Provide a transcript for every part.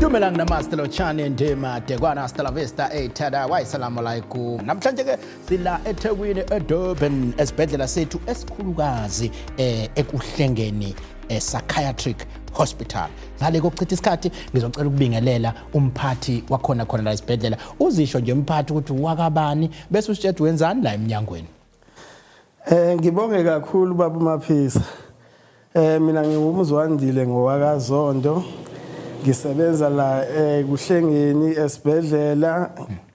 Dumelang, namaste, lotjhani, ndima dekwana, hasta la vista, eyithada wayisalamu alaikum. Namhlanje ke sila eThekwini, eDurban, esibhedlela sethu esikhulukazi Ekuhlengeni Psychiatric Hospital. Ngale kokuchitha isikhathi, ngizocela ukubingelela umphathi wakhona khona la esibhedlela. Uzisho nje umphathi ukuthi wakabani, bese usitshela wenzani la eminyangweni. Ngibonge kakhulu, baba Maphisa. Mina nginguMzwandile ngowakaZondo. Ngisebenza la Ekuhlengeni esibhedlela,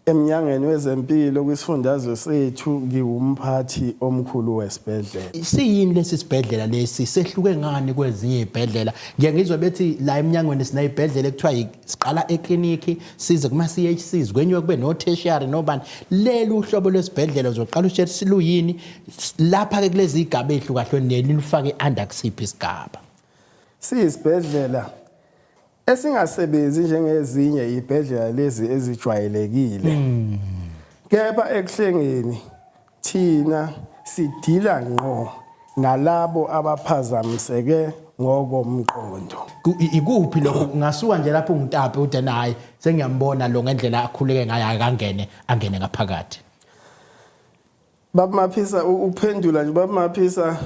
eminyangweni wezempilo kwisifundazwe sethu, ngiwumphathi omkhulu wesibhedlela. Siyini lesi sibhedlela lesi? Sehluke ngani kwezinye izibhedlela? Ngiye ngizwe bethi la eminyangweni sinezibhedlela ekuthiwa siqala ekliniki, size kuma CHCs, kwenywe kube no tertiary nobani. Leli uhlobo lwesibhedlela, uzoqala usitshela siluyini lapha ke kulezi igaba ezihlukahlukene, nilufake under kusiphi isigaba? Siyisibhedlela esingasebenzi njengezinye izibhedlela lezi ezijwayelekile. Kepha Ekuhlengeni thina sidila ngqo nalabo abaphazamiseke ngokomqondo. Ikuphi lokho? Kungasuka nje lapho ungitape uthi na, hayi, sengiyambona lo, ngendlela akhuleke ngayo, akangene, angene ngaphakathi. Baba Maphisa, uphendula nje baba Maphisa,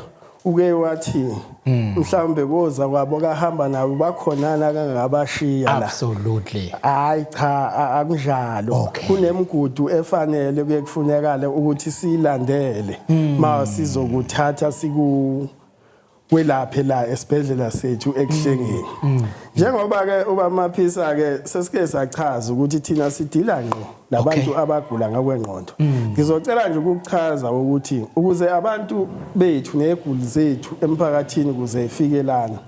uke wathi mhlawumbe koza kwabo kahamba nabo bakhonana kangabashiya la. Absolutely. Hayi cha, akunjalo. Kunemigudu efanele kuye kufunekale ukuthi siyilandele ma sizokuthatha siku kwelaphe la esibhedlela sethu Ekuhlengeni. Njengoba ke uba Maphisa ke sesike sachaza ukuthi thina sidila ngqo nabantu abagula ngokwengqondo, ngizocela nje ukuchaza ukuthi ukuze abantu bethu neguli zethu emphakathini kuze ifike lana,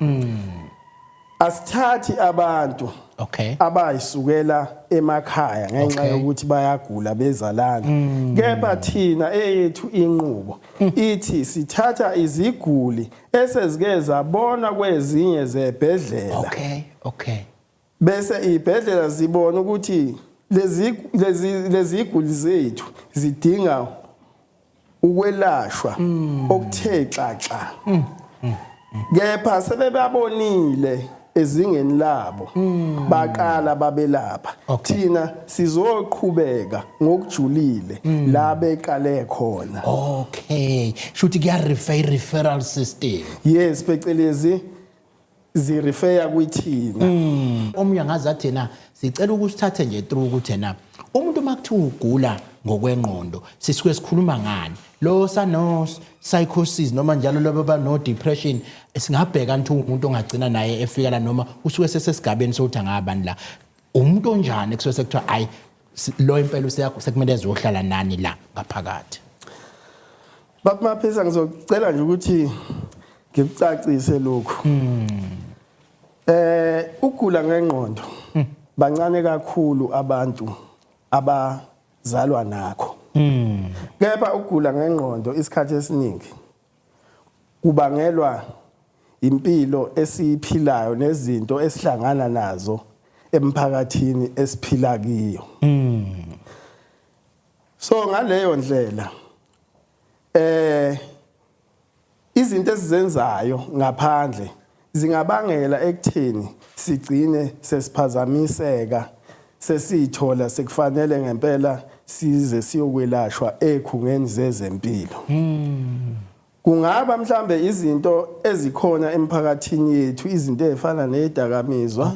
asithathi abantu abayisukela emakhaya ngenxa yokuthi bayagula bezalana, kepha thina eyethu inqubo ithi sithatha iziguli esezike zabona kwezinye zebhedlela bese ibhedlela zibona ukuthi lezi iguli zethu zidinga ukwelashwa okuthe xaxa, kepha sebebabonile ezingeni labo baqala babelapha, thina sizoqhubeka ngokujulile la beqale khona. Okay, shuthi kuya refer, referral system. Yes, phecelezi zirefeya kwithina. Omunye angazi athi na sicela ukusithathe nje through ukuthi na umuntu uma kuthiwa ugula ngokwengqondo sisuke sikhuluma ngani? Lo sano psychosis noma njalo lobo ba no depression, singabheka nthi umuntu ongagcina naye efika la, noma usuke sesesigabeni sokuthi angabani la? Umuntu onjani kusuke sekuthiwa ayi, lo impela useyakho, sekumele ezohlala nani la ngaphakathi? Baba Maphisa, ngizocela nje ukuthi ngikucacise lokhu. Ukugula ngengqondo, bancane kakhulu abantu abazalwa nakho. Kepha ukugula ngengqondo isikhathi esiningi kubangelwa impilo esiyiphilayo nezinto esihlangana nazo emphakathini esiphila kiyo. So ngaleyo ndlela izinto esizenzayo ngaphandle zingabangela ekutheni sigcine sesiphazamiseka, sesithola sekufanele ngempela size siyokwelashwa ekhungeni zezempilo. Kungaba mhlambe izinto ezikhona emphakathini yethu, izinto ezifana nedakamizwa.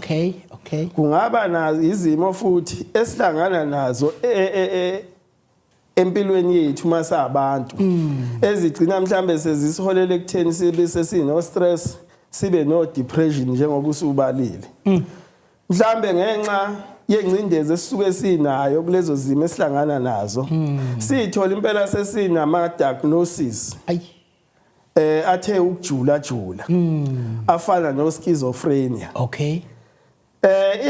Kungaba nazo izimo futhi esihlangana nazo empilweni yethu masabantu ezigcina mhlambe sezisiholela ekutheni sibe sesino stress, sibe no depression, njengoba usubalile, mhlambe ngenxa yengcindezi esisuke sinayo kulezo zimo esihlangana nazo, sithola impela sesinama diagnosis athe ukujula jula afana no schizophrenia.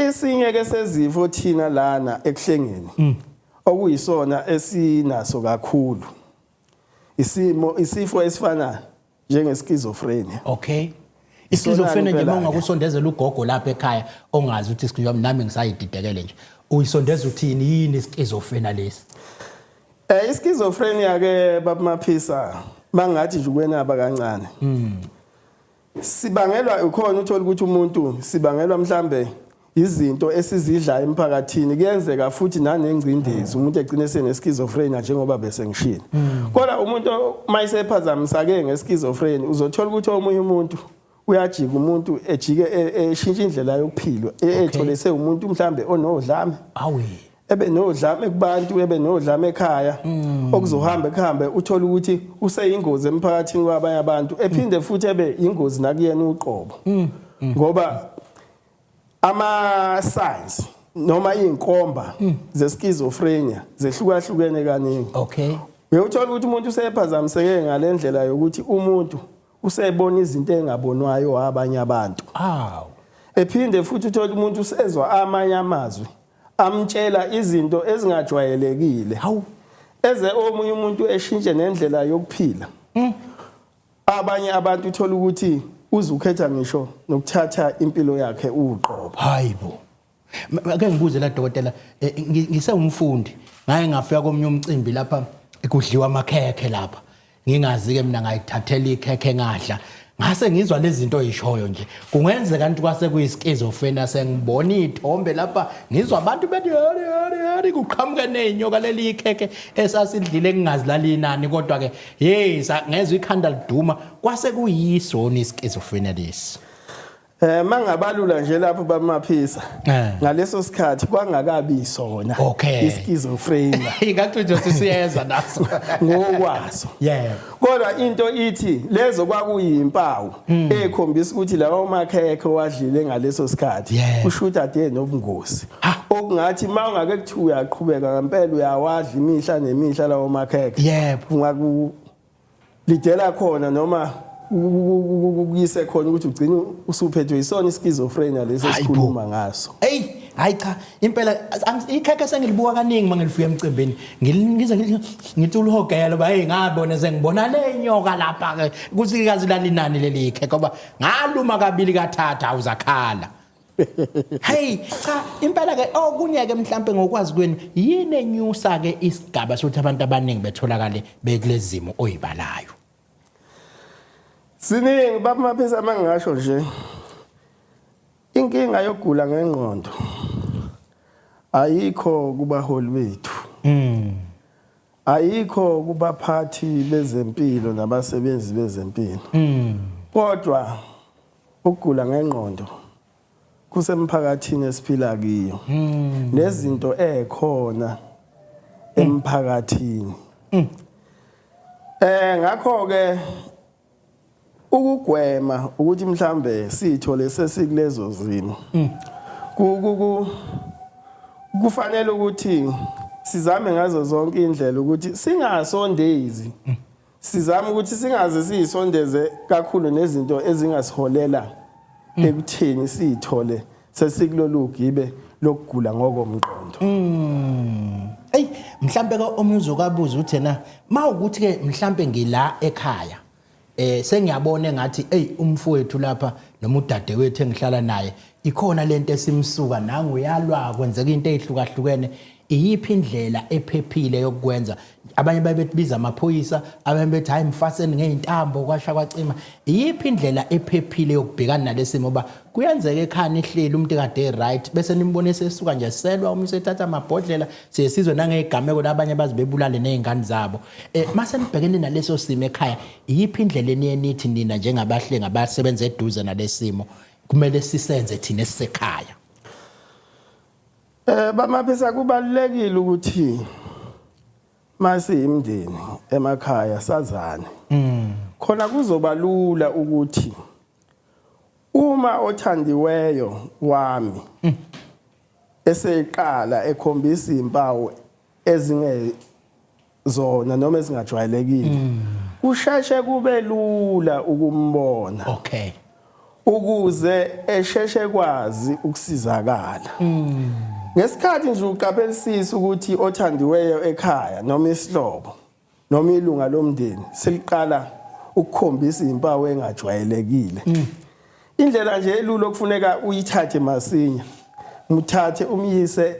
Isinye ke sezifo thina lana Ekuhlengeni okuyisona esinaso kakhulu, isimo isifo esifana njenge schizophrenia. Okay, ischizophrenia nje, uma ungakusondezela ugogo lapha ekhaya ongazi ukuthi ischizophrenia, nami ngisayididekele nje, uyisondeza uthini? Yini ischizophrenia lesi? Ischizophrenia ke, baba Maphisa, mangathi nje ukwenaba kancane. Sibangelwa ukhona uthola ukuthi umuntu sibangelwa mhlambe Izinto esizidla emphakathini kuyenzeka futhi nanengcindezi umuntu egcine sene-schizophrenia njengoba bese ngishilo. Kodwa umuntu mayisephazamisake nge-schizophrenia uzothola ukuthi omunye umuntu uyajika, umuntu ejike eshintsha indlela yokuphila, ethole sewumuntu mhlambe onodlame, Awe. ebe nodlame kubantu, ebe nodlame ekhaya, okuzohamba kuhambe uthola ukuthi useyingozi emphakathini kwabanye abantu, ephinde futhi ebe ingozi nakuyena uqobo, ngoba ama signs noma izinkomba zeschizophrenia zehlukahlukene kaningi. Uyothola ukuthi umuntu usephazamiseke ngalendlela yokuthi umuntu usebona izinto engabonwayo abanye abantu. Aw. Ephinde futhi uthola umuntu usezwa amanye amazwi amtshela izinto ezingajwayelekile. Hawu. Eze omunye umuntu eshintshe nendlela yokuphila. Abanye abantu uthola ukuthi uzukhetha ngisho nokuthatha impilo yakhe uqobo. Hayibo. Ake ngibuze la dokotela, ngisewumfundi, ngaye ngafika komunye umcimbi lapha kudliwa amakhekhe lapha. Ngingazi ke mina, ngayithathela ikhekhe ngadla. Ngase ngizwa lezi zinto oyishoyo nje. Kungenzeka nti kwase kuyischizophrenia, sengibona ithombe lapha, ngizwa abantu bethi hari hari hari, kuqhamuke nezinyoka. Leli ikhekhe esasidlile ngingazi lalinani, kodwa ke hey, ngezwe ikhanda liduma, kwase kuyisona ischizophrenia lesi. Mangabalula nje lapho bamaphisa. Ngaleso sikhathi kwangakabi sona ischizophrenia. Ingathi nje sisiyeza naso. Ngokwaso. Kodwa into ithi lezo kwakuyimpawu ekhombisa ukuthi lawo makhekhe wadlile ngaleso sikhathi kusho ukuthi ade nobungozi. Okungathi mawungake kuthiwa uyaqhubeka ngempela uyawadla imihla nemihla lawo makhekhe, ungaku lidela khona noma kuyise khona ukuthi ugcine usuphethwe isona ischizophrenia leso Hayi bo. esikhuluma ngaso. Ey, hayi cha, impela ikhekhe sengilibuka kaningi mangilifika emcimbini. Ngize ngithi ulihogela ba hey, ngabona sengibona le nyoka lapha ke. Kuthi kazi lalinani leli ikhekhe, ngoba ngaluma kabili kathathu awuzakhala. Hey cha, impela ke okunye ke mhlambe ngokwazi kwenu, yini enyusa ke isigaba sokuthi abantu abaningi betholakale bekulezi zimo oyibalayo? Siningi baba Maphisa, mangingasho nje inkinga yokugula ngengqondo ayikho kubaholi bethu, ayikho kubaphathi bezempilo nabasebenzi bezempilo, kodwa ukugula ngengqondo kusemphakathini esiphila kiyo nezinto ekhona emphakathini. Ngakho ke ukugwema ukuthi mhlambe sithole sesikulezo zimo, ku ku ku kufanele ukuthi sizame ngazo zonke indlela ukuthi singasondezi, sizame ukuthi singaze siyisondeze kakhulu nezinto ezingasiholela ekutheni siyithole sesikulolu gibe lokugula ngokomqondo. Ey, mhlambe ke omunye uzokabuza uthi na mawukuthi ke mhlambe ngila ekhaya, sengiyabona engathi ey, umfowethu lapha noma udadewethu engihlala naye ikhona lento esimsuka nangu uyalwa, kwenzeka into ezihlukahlukene, iyiphi indlela ephephile yokwenza? Abanye babebiza amaphoyisa, abanye bethi hayi, mfaseni ngeintambo kwasha kwacima. Iyiphi indlela ephephile yokubhekana nalesimo ba kuyenzeka ekhaya nihleli, umuntu kade right, bese nimbone sesuka nje selwa, uma sethatha amabhodlela, siye sizwe nangezigameko labanye baze bebulale nezingane zabo. Mase nibhekene naleso simo ekhaya, iyiphi indlela eniye nithi nina njengabahlengi abasebenza eduze nalesimo kumele sisenze thina esisekhaya? Bamaphisa, kubalekile ukuthi masi imndeni emakhaya sazane. Khona kuzoba lula ukuthi uma othandiweyo wami eseqala ekhombisa izimpawu ezinge zona noma ezingajwayelekile, kusheshe kube lula ukumbona ukuze esheshe kwazi ukusizakala. Ngesikhathi nje uqaphelisisa ukuthi othandiweyo ekhaya noma isihlobo noma ilunga lomndeni seliqala ukukhombisa izimpawu engajwayelekile, indlela nje elula okufuneka uyithathe masinya, muthathe umyise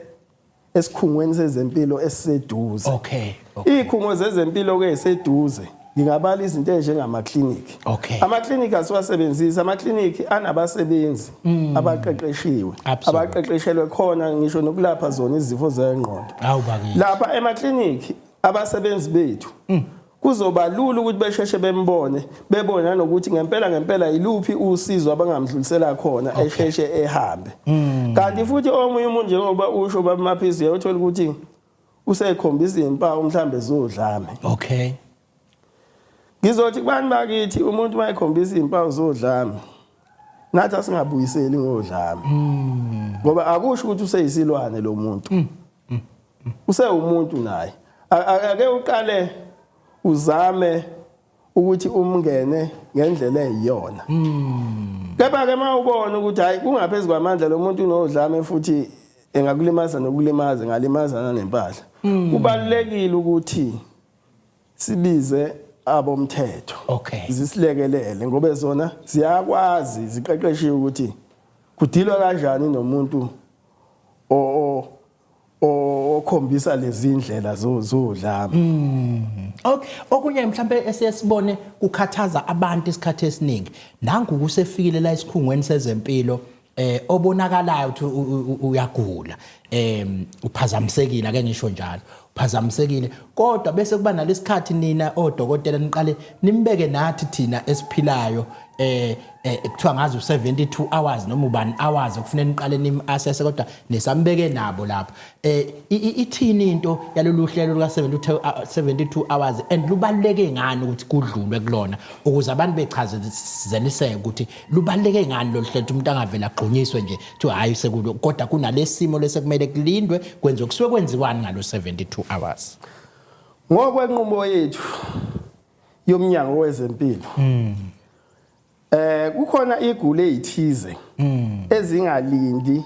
esikhungweni sezempilo esiseduze. Izikhungo zezempilo ke eseduze. Ngingabala izinto ezinjengamakliniki. Amakliniki asiwasebenzisi, amakliniki anabasebenzi abaqeqeshiwe, abaqeqeshelwe khona ngisho nokulapha zona izifo zengqondo. Hawu bakithi. Lapha emakliniki abasebenzi bethu kuzoba lula ukuthi besheshe bembone, bebone nanokuthi ngempela ngempela yiluphi usizo abangamdlulisela khona esheshe ehambe. Kanti futhi omunye umuntu, njengoba usho baba Maphisi, uyothola ukuthi usekhombisa izimpawu mhlambe zodlame. Ngizothi kubantu bakithi, umuntu mayekhombisa izimpawu zodlame, nathi asingabuyiseli ngodlame. Ngoba akusho ukuthi useyisilwane lo muntu. Usewumuntu naye. Ake uqale uzame ukuthi umngene ngendlela eyiyona. Kepha ke mawubona ukuthi hayi, kungaphezulu kwamandla, lo muntu unodlame futhi engakulimaza nokulimaza, engalimazana nempahla. Kubalulekile ukuthi sibize abomthetho. Zisilekelele ngoba zona ziyakwazi, ziqeqeshiwe ukuthi kudilwa kanjani nomuntu okhombisa lezi ndlela zodlame. Okay, okunye mhlambe esiye sibone kukhathaza abantu isikhathi esiningi, nangu kusefikile la esikhungweni sezempilo obonakalayo ukuthi uyagula, uphazamisekile, ake ngisho njalo, uphazamisekile, kodwa bese kuba nalesikhathi nina odokotela niqale nimbeke nathi thina esiphilayo, kuthiwa ngazi u72 hours noma ubani hours okufanele niqale nim-assess, kodwa nisambeke nabo lapha. Ithini into yalolu hlelo luka 72 hours and lubaluleke ngani ukuthi kudlulwe kulona, ukuze abantu bechazeliseke ukuthi lubaluleke ngani lolu hlelo, ukuthi umuntu angavela agxunyiswe nje kuthiwa hayi sekulo, kodwa kunalesimo lesekumele kulindwe kwenziwe, kusuke kwenziwani ngalo 72 hours? Ngokwenqubo yethu yomnyango wezempilo, kukhona igula ezithize ezingalindi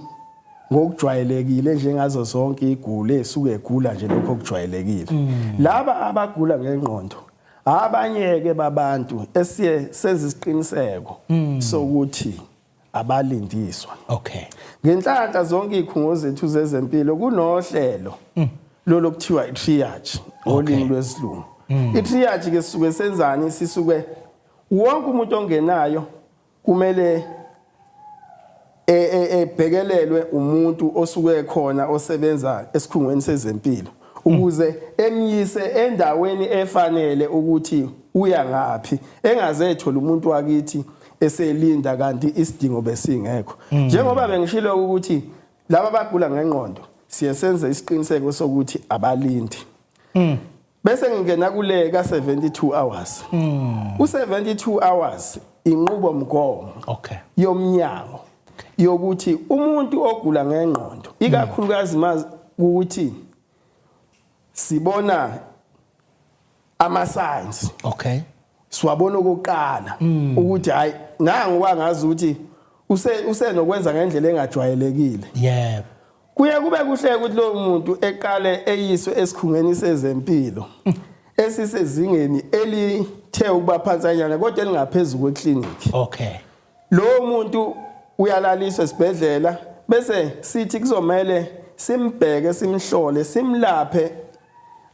ngokujwayelekile njengazo zonke igula esuke egula nje lokho okujwayelekile. Laba abagula ngengqondo, abanye ke babantu esiye sezisiqiniseko sokuthi abalindiswa. Ngenhlanhla zonke izikhungo zethu zezempilo kunohlelo lolo kuthiwa i-triage ngolimi lwesilungu. I-triage ke sisuke senzani? Sisuke wonke umuntu ongenayo kumele ebhekelelwe umuntu osuke khona osebenza esikhungweni sezempilo ukuze emyise endaweni efanele ukuthi uya ngaphi, engaze ethola umuntu wakithi eselinda kanti isidingo besingekho. Njengoba bengishilo ukuthi laba abagula ngengqondo siye senze isiqiniseko sokuthi abalindi. Bese ngingena kule ka 72 hours. U72 hours inqubo mgomo yomnyango yokuthi umuntu ogula ngengqondo, ikakhulukazi ukuthi sibona ama signs, siwabona okokuqala ukuthi hayi, nangu kwangazi ukuthi usenokwenza ngendlela engajwayelekile. Kuye kube kuhle ukuthi lowo muntu eqale eyiswe esikhungweni sezempilo esisezingeni elithe ukuba phansanyana kodwa elingaphezulu kwekliniki. Lowo muntu uyalaliswa esibhedlela, bese sithi kuzomele simbheke, simhlole, simlaphe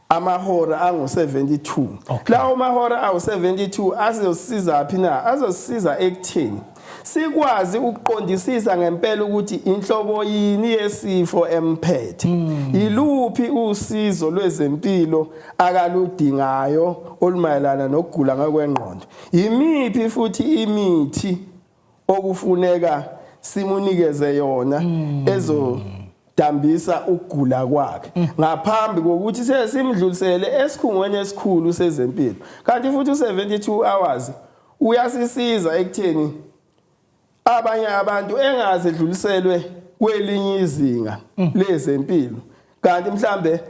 amahora angu-72. Lawo mahora awu-72 azosiza phi na? Azosiza ekutheni sikwazi ukuqondisisa ngempela ukuthi inhlobo yini yesifo emphethe, iluphi usizo lwezempilo akaludingayo olumayelana nokugula ngokwengqondo, yimiphi futhi imithi okufuneka simunikeze yona ezodambisa ukugula kwakhe ngaphambi kokuthi sesimdlulisele esikhungweni esikhulu sezempilo. Kanti futhi u72 hours uyasisiza ekutheni abanye abantu engaze dluliselwe kwelinye izinga lezempilo, kanti mhlambe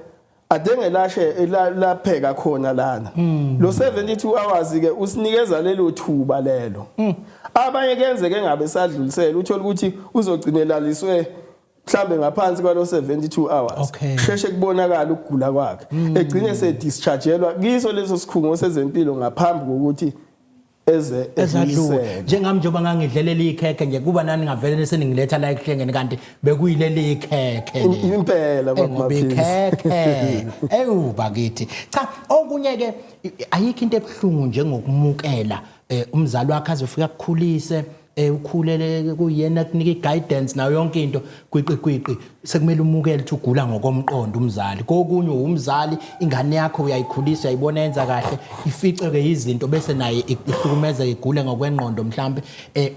adengelashe lapheka khona lana. Lo 72 hours ke usinikeza lelo thuba lelo. Abanye kenzeke engabe sadlulisela, uthola ukuthi uzogcinelaliswe mhlambe ngaphansi kwalo 72 hours, sheshe kubonakala ukugula kwakhe, egcine sedischargelwa kiso leso sikhungo sezempilo ngaphambi kokuthi Eze Ezadlule. edluliselwe. Njengami, njengoba ngangidlelela ikhekhe nje, kuba nani ngavele seningiletha la ekuhlengeni, kanti bekuyileli ikhekhe le. Impela, Eh, ngoba Baba. ikhekhe, ewu bakithi, cha, okunye ke ayikho into ebuhlungu njengokumukela umzali wakhe azofika akukhulise, ukhulele kuyena, kunika i-guidance nayo yonke into, kwiqi kwiqi sekumele umukele ukuthi ugula ngokomqondo umzali. Kokunye umzali, ingane yakho uyayikhulisa, uyayibona yenza kahle, ifice-ke izinto bese naye ihlukumeze, igule ngokwengqondo mhlambe.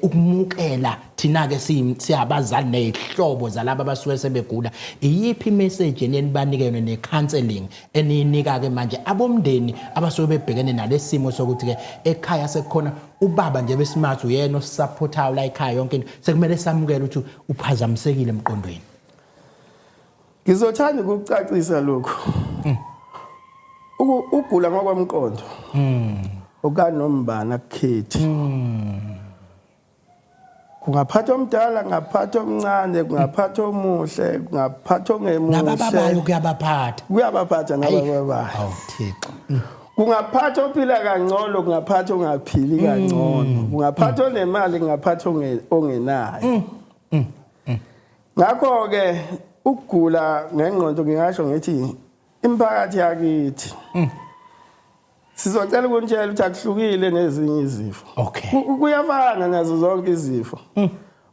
Ukumukela thina-ke siyabazali ney'hlobo zalaba abasuke sebegula, iyiphi imessage eniyenibanike yona ne-counselling eniyinika-ke manje abomndeni abasuke bebhekene nalesimo sokuthi-ke ekhaya sekukhona ubaba nje besimathi uyena osupportayo la ekhaya yonke into, sekumele samukele ukuthi uphazamisekile emqondweni? Ngizothanda ukucacisa lokhu. Ugula ngokomqondo okanombani, akukhethi. Kungaphatha omdala, kungaphatha omncane, kungaphatha omuhle, kungaphatha ongemuhle. Nabababayo kuyabaphatha. Kuyabaphatha nabababayo. Awu Thixo. Kungaphatha ophila kangcono, kungaphatha ongaphili kangcono, kungaphatha onemali, kungaphatha ongenayo. Ngakho ke ukugula ngengqondo, ngingasho ngithi imiphakathi yakithi, sizocela ukunitshela ukuthi akuhlukile nezinye izifo. Kuyafana nazo zonke izifo.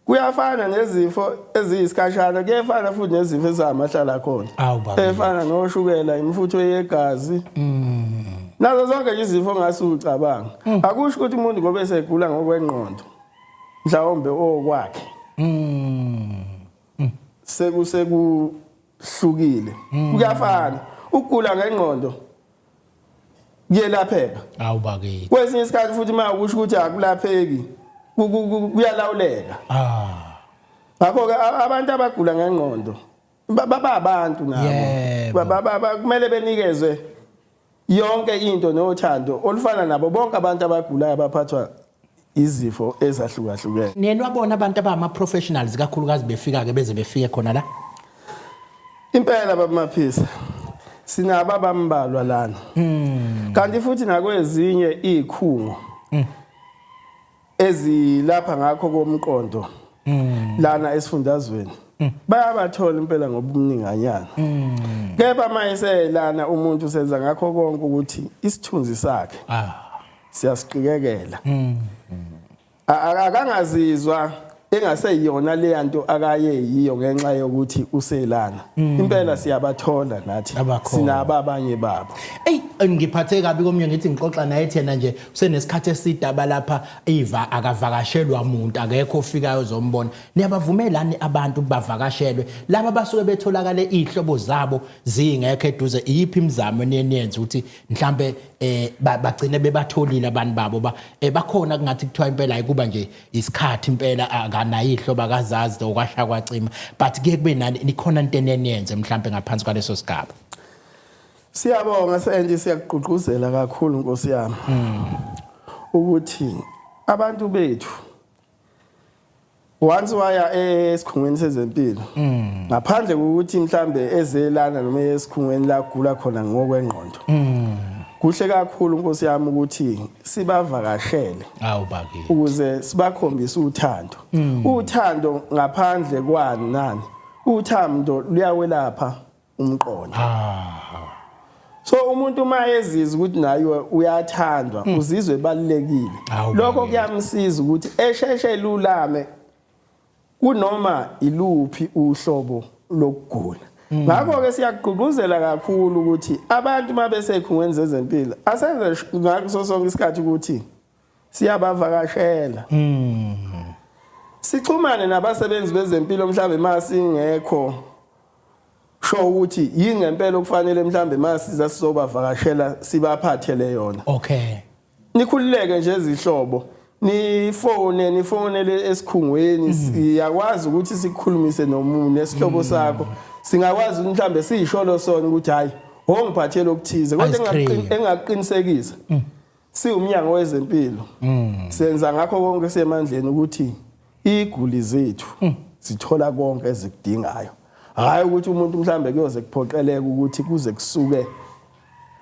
Kuyafana nezifo eziyisikhashana, kuyafana futhi nezifo ezamahlala khona. Awu, baba. Efana noshukela, imfutho yegazi. Nazo zonke nje izifo ongase ucabanga. Akusho ukuthi umuntu ngoba esegula ngokwengqondo mhlawumbe okwakhe sekusekuhlukile. Kuyafana. Ukugula ngengqondo kuyelapheka. Awu bakithi. Kwesinye isikhathi futhi uma ukusho ukuthi akulapheki, kuyalawuleka. Ngakho ke abantu abagula ngengqondo baba abantu nabo. Kumele benikezwe yonke into nothando olufana nabo bonke abantu abagulayo abaphathwa izifo ezahlukahlukene. Niye wabona abantu abama-professionals kakhulukazi befika-ke, beze befike khona la? Impela, babuMaphisa, sinabo abambalwa lana, kanti futhi nakwezinye izikhungo ezilapha ngakho komqondo lana esifundazweni bayabathola impela ngobumninganyana. Kepha mayeselana umuntu, senza ngakho konke ukuthi isithunzi sakhe siyasiqikekela, akangazizwa engaseyiyona leya nto akaye yiyo ngenxa yokuthi uselana. Impela siyabathola nathi. Abakhona. Sinabo abanye babo. Eyi, ngiphathe kabi komnye, ngithi ngixoxa naye, thena nje usenesikhathi eside abalapha iva, akavakashelwa muntu, akekho ofikayo ozombona. Niyabavumelani abantu bavakashelwe laba basuke betholakale iy'hlobo zabo zingekho eduze? Iyiphi imizamo eniye niyenze ukuthi mhlambe bagcine bebatholile abantu babo ba bakhona, kungathi kuthiwa impela ayikuba nje isikhathi, impela akanayo iy'hlobo, akazazi, okwasha kwacima, but kuye kube nani, nikhona into eniyenze mhlambe ngaphansi kwaleso sigaba? Siyabonga senje, siyakugqugquzela kakhulu, Nkosi yami, ukuthi abantu bethu once waya esikhungweni sezempilo, ngaphandle kokuthi mhlambe ezelana noma esikhungweni la gula khona ngokwengqondo, kuhle kakhulu, Nkosi yami, ukuthi sibavakashele Awu bakithi. ukuze sibakhombise uthando. Uthando ngaphandle kwani nani, uthando luyawelapha umqondo. So umuntu uma ezizwa ukuthi naye uyathandwa, uzizwe ebalulekile, Awu, lokho bakithi. kuyamsiza ukuthi esheshe lulame kunoma iluphi uhlobo lokugula. Ngakho ke siyagqugquzela kakhulu ukuthi abantu mabesekhungweni zezempilo asenze ngaso sonke isikhathi ukuthi siyabavakashela, sixhumane nabasebenzi bezempilo. Mhlambe masingekho sho ukuthi yini ngempela okufanele mhlambe masiza sizobavakashela sibaphathele yona. Nikhululeke nje ezihlobo, nifone, nifonele esikhungweni, siyakwazi ukuthi sikhulumise nomuntu nesihlobo sakho. Singakwazi ukuthi mhlambe siyisholo sona ukuthi hayi, ongiphathele okuthize, kodwa Ice cream. Engakuqinisekisa, siwumnyango wezempilo senza ngakho konke semandleni ukuthi iguli zethu zithola konke ezikudingayo, hayi ukuthi umuntu mhlambe kuyoze kuphoqeleke ukuthi kuze kusuke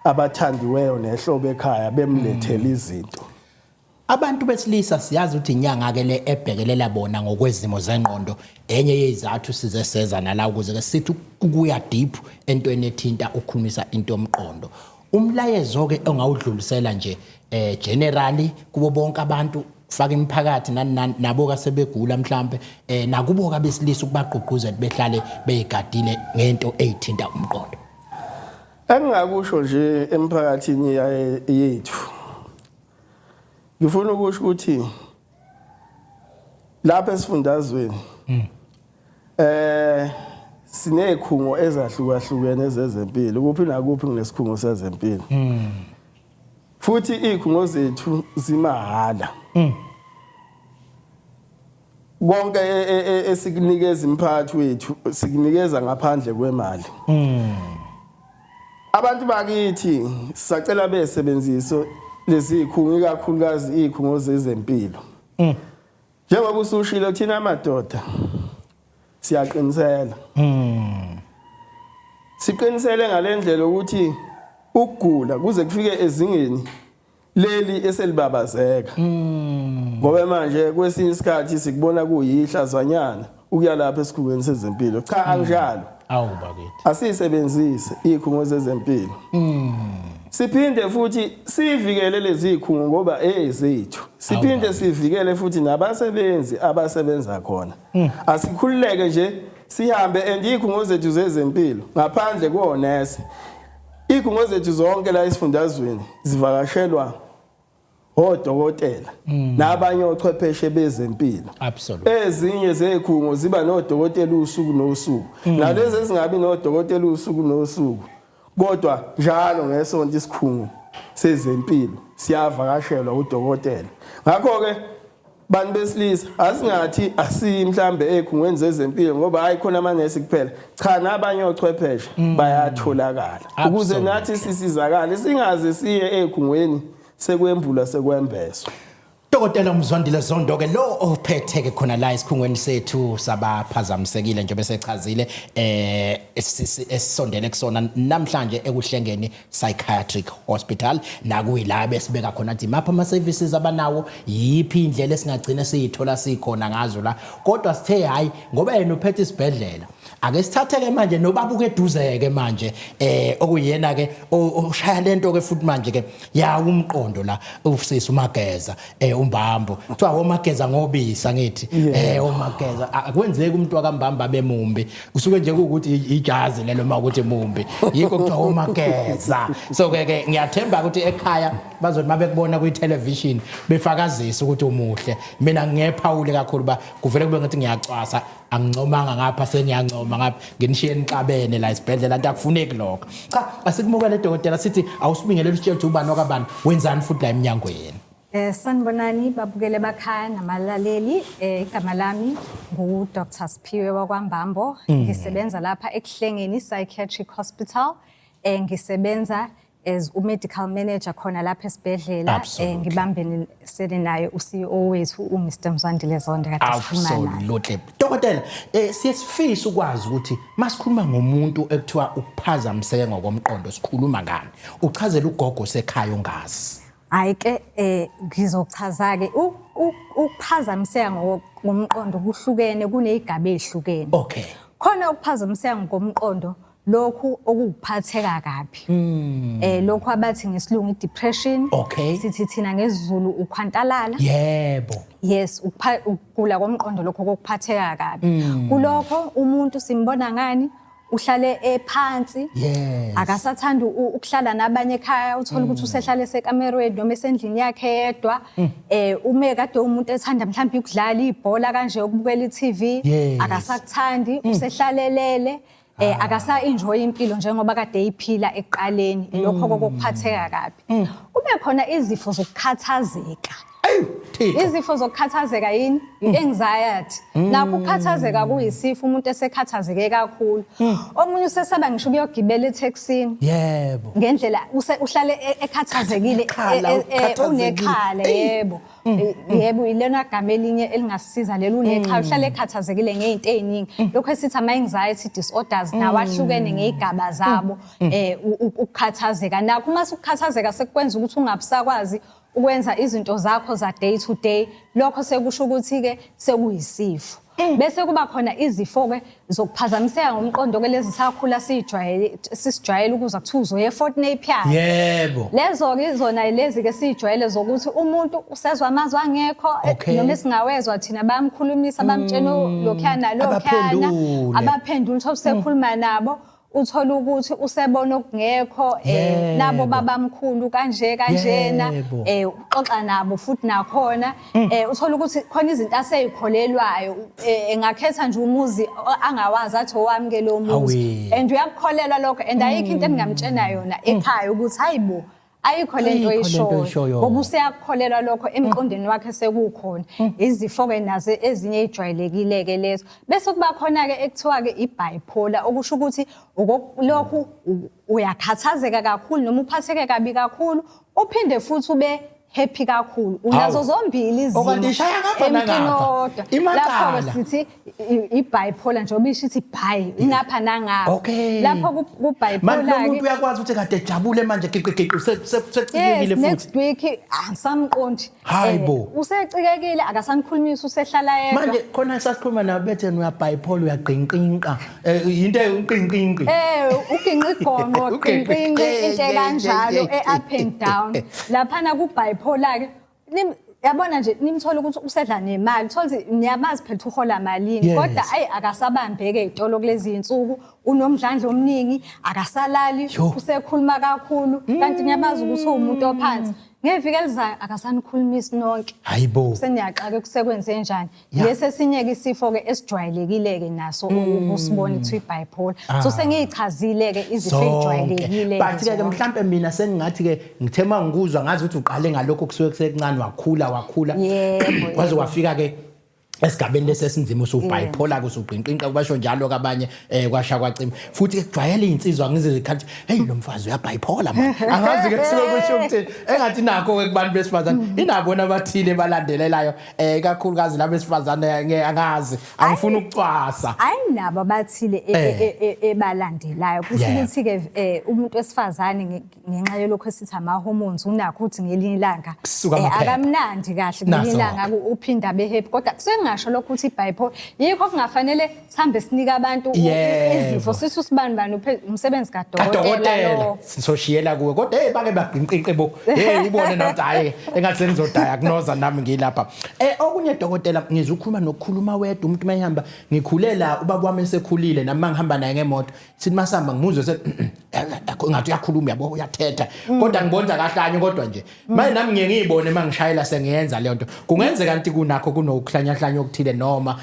abathandiweyo nehlobo ekhaya bemlethele izinto. Abantu besilisa siyazi ukuthi inyanga ke le ebhekelela bona ngokwezimo zengqondo, enye yezathu size seza nala ukuze ke sithi ukuya deep entweni ethinta ukukhulumisa into yomqondo. Umlayezo ke ongawudlulisela nje generally kubo bonke abantu, faka imiphakathi nani nabo kasebegula mhlambe nakubo kabesilisa, ukubagqugquzela behlale beyigadile ngento eyithinta umqondo. Engingakusho nje emphakathini yethu, ngifuna ukusho ukuthi lapha esifundazweni sinezikhungo ezahlukahlukene zezempilo, kuphi nakuphi kunesikhungo sezempilo. Futhi izikhungo zethu zimahhala. Konke esikunikeza imphakathi wethu sikunikeza ngaphandle kwemali. Abantu bakithi sisacela besebenzise lezi zikhungo, ikakhulukazi izikhungo zezempilo. Njengoba usushilo, thina amadoda siyaqinisela. Siqinisele ngalendlela ukuthi ukugula kuze kufike ezingeni leli eselibabazeka. Ngoba manje kwesinye isikhathi sikubona kuyihlazanyana ukuya lapha esikhungweni sezempilo. Cha, anginjalo. Awu bakithi. Asisebenzise izikhungo zezempilo. Siphinde futhi sivikele lezi zikhungo ngoba ezethu. Siphinde sivikele futhi nabasebenzi abasebenza khona. Asikhululeke nje sihambe, and izikhungo zethu zezempilo ngaphandle konesi. Izikhungo zethu zonke la esifundazweni zivakashelwa odokotela nabanye ochwepheshe bezempilo. Ezinye zezikhungo ziba nodokotela usuku nosuku. Nalezi ezingabi nodokotela usuku nosuku, kodwa njalo ngesonto isikhungo sezempilo siyavakashelwa udokotela. Ngakho ke bantu besilisa, asingathi asiyi mhlambe ezikhungweni zezempilo ngoba hayi khona amanesi kuphela. Cha, nabanye ochwepheshe bayatholakala ukuze nathi sisizakale, singaze siye ezikhungweni sekwembula sekwembeswa. Dokotela Mzwandile Zondo ke lo ophethe ke khona la esikhungweni sethu sabaphazamisekile, njengoba sechazile esisondele kusona namhlanje Ekuhlengeni Psychiatric Hospital, nakuyila besibeka khona ukuthi mapha ama services abanawo, yiphi indlela esingagcina siyithola sikhona ngazo la. Kodwa sithe hayi, ngoba yena uphethe isibhedlela, ake sithathe ke manje nobabuke eduze ke manje okuyena ke oshaya lento ke futhi manje ke yawo umqondo la, usisi uMageza uMbambo, kuthiwa omageza ngobisa ngithi omageza akwenzeki umuntu wakambamba bemumbi, kusuke nje kuwukuthi ijazi lelo makuthi mumbi, yikho kuthiwa omageza. So ke ke ngiyathemba ukuthi ekhaya bazothi mabekubona kwi television befakazisa ukuthi umuhle. Mina ngiyephawule kakhulu ba kuvele kube ngathi ngiyacwasa, angincomanga ngapha, sengiyancoma ngapha, nginishiye nixabene la esibhedlela, nto akufuneki lokho. Cha, asikumukele dokotela, sithi awusibingelele, usitshele ukuthi ubani wakabani, wenzani futhi la eminyangweni. Sanibonani babukele bakhaya nabalaleli. Igama lami ngu Dr Siphiwe wakwaMbambo. Ngisebenza lapha Ekuhlengeni Psychiatric Hospital. Ngisebenza as u-medical manager khona lapha esibhedlela, ngibambenisene naye u-CEO wethu uMr Mzwandile Zondo kade sikhuluma naye. Absolutely. Dokotela, siyesifisa ukwazi ukuthi masikhuluma ngomuntu ekuthiwa uphazamiseke ngokomqondo sikhuluma ngani? Uchazela ugogo sekhaya ongazi. Hayi ke, ngizochaza ke ukuphazamiseka ngomqondo kuhlukene, kunezigaba ezihlukene. Khona ukuphazamiseka ngomqondo lokhu okukuphatheka kabi. Lokhu abathi ngesilungu i-depression. Sithi thina ngesiZulu ukhwantalala. Yes, ukugula komqondo lokho kokuphatheka kabi. Kulokho umuntu simbona ngani? Uhlale ephansi. Akasathanda ukuhlala nabanye ekhaya, uthola ukuthi usehlale esekamerweni noma esendlini yakhe yedwa. Ume kade umuntu ethanda mhlawumbe ukudlala ibhola kanje, ukubukela i-TV, akasakuthandi, usehlalelele. Akasa enjoy impilo njengoba kade eyiphila ekuqaleni, lokho kokuphatheka kabi. Kube khona izifo zokukhathazeka. Ayu, Thixo. Izifo zokukhathazeka yini? I-anxiety. Nakho ukukhathazeka kuyisifo, umuntu esekhathazeke kakhulu. Omunye usesaba ngisho ukuyogibela etaxini. Ngendlela uhlale ekhathazekile, Ekhala, ukhathazekile. Unekhala, yebo. Yebo, ilena gama elinye elingasisiza lelo, unekhala, uhlale ekhathazekile ngey'nto ey'ningi. Lokho esithi ama-anxiety disorders nawo ahlukene ngey'gaba zabo, ukukhathazeka. Nakho uma ukukhathazeka sekukwenza ukuthi ungabusakwazi ukwenza izinto zakho za day to day, lokho sekusho ukuthi ke sekuyisifo. Bese kuba khona izifo ke zokuphazamiseka ngomqondo ke lezi sakhula sijwayele, sisijwayele ukuzwa kuthiwa uzoya eFort Napier. Lezo ke izona lezi ke sijwayele zokuthi umuntu usezwa amazwi angekho, noma esingawezwa thina bayamkhulumisa, bamtshena lokhuyana nalokhuyana, Abaphendule. Abaphendule, uthola usekhuluma nabo, uthola ukuthi usebona okungekho, nabo babamkhulu kanje kanjena, uxoxa nabo futhi nakhona, uthola ukuthi khona izinto aseyikholelwayo, engakhetha nje umuzi angawazi athi owami ke lo muzi, and uyakukholelwa lokho, and ayikho into engingamtshena yona ekhaya ukuthi hayibo, ayikho lento Ayikho lento oyishoyo, oyishoyo. ngoba useyakukholelwa lokho emqondweni wakhe sekukhona. Izifo-ke nazo ezinye ey'jwayelekile-ke lezo. Bese kuba khona-ke ekuthiwa-ke i-bipolar, okusho ukuthi lokhu uyakhathazeka kakhulu noma uphatheke kabi kakhulu, uphinde futhi ube happy kakhulu, unazo zombili izimo Okanti ishaya ngapha emntwini nangapha. owodwa. Imacala. Lapho-ke sithi i-bipolar, njengoba isho ithi bi, ngapha nangapha. Lapho ku-bipolar Manje lo ke muntu uyakwazi ukuthi kade ejabule manje giqigiqi secikekile Yes, futhi. next week angisamqondi. Hayi bo. Usecikekile, akasamkhulumisi, usehlala yedwa. Manje khona sasikhuluma nabo bethe uya bipolar, uyaqinqinqa. Into eyinqinqinqi. Uginqa igonqo, qinqinqi, into kanjalo, up and down. Laphana ku bipolar ke, yabona nje nimthola ukuthi usedla nemali, uthola ukuthi niyamazi phela ukuthi uhola malini, kodwa ayi akasabambeke ezitolo kulezi insuku, unomdlandla omningi, akasalali, usekhuluma kakhulu, kanti niyamazi ukuthi uwumuntu ophansi. Ngeviki elizayo akasanikhulumisi nonke. Hayibo. Seniyaxaka kusekwenze njani. Lesi esinye ke isifo ke esijwayelekile ke naso ukusibona kuthiwa i-bipolar. So sengiyichazile ke izifo Zonke. ezijwayelekile. But ke Zonke. mhlambe mina sengingathi ke ngithe mangikuzwa ngazi ukuthi uqale ngalokho kusuke kusekuncane, wakhula wakhula. Waze wafika ke esigabeni lesi esinzima usu-bipolar, usuqinqinqa, kubasho njalo kabanye, kwasha kwacima. Futhi ke kujwayele insizwa ngizwe ikhathi, hey, lo mfazi uya-bipolar man. Angazi ke kusuke kusho ukuthini. Engathi nakho ke kubantu besifazane inabona abathile balandelelayo, kakhulukazi labo besifazane, angazi, angifuni ukucwasa. Ayinabo abathile ebalandelayo. Kusho ukuthi ke umuntu wesifazane ngenxa yolokho esithi ama hormones unakho ukuthi ngelinye ilanga Kusuka amaphepha. Akamnandi kahle, ngelinye Naso. ilanga uphinda abe happy, kodwa kusengasho lokho ukuthi i-bipolar yikho kungafanele sihambe sinika abantu izifo sithi usibani bani umsebenzi kadokotela Kadokotela. lo. Sizoshiyela kuwe, kodwa hey, bake bagqinqinqe bo, hey, ubone nathi hayi, engathi sengizo-diagnose nami ngilapha. Okunye dokotela, ngizokhuluma nokukhuluma wedwa umuntu mayihamba. Ngikhulela ubaba wami esekhulile, nami mangihamba naye ngemoto, sithi masihamba ngimuzwe se ngathi uyakhuluma, yabo, uyathetha, kodwa ngibona kahlanye. Kodwa nje manje nami ngiye ngiyibone mangishayela sengiyenza leyo nto. Kungenzeka kanti kunakho kunokuhlanyahlanya okuthile noma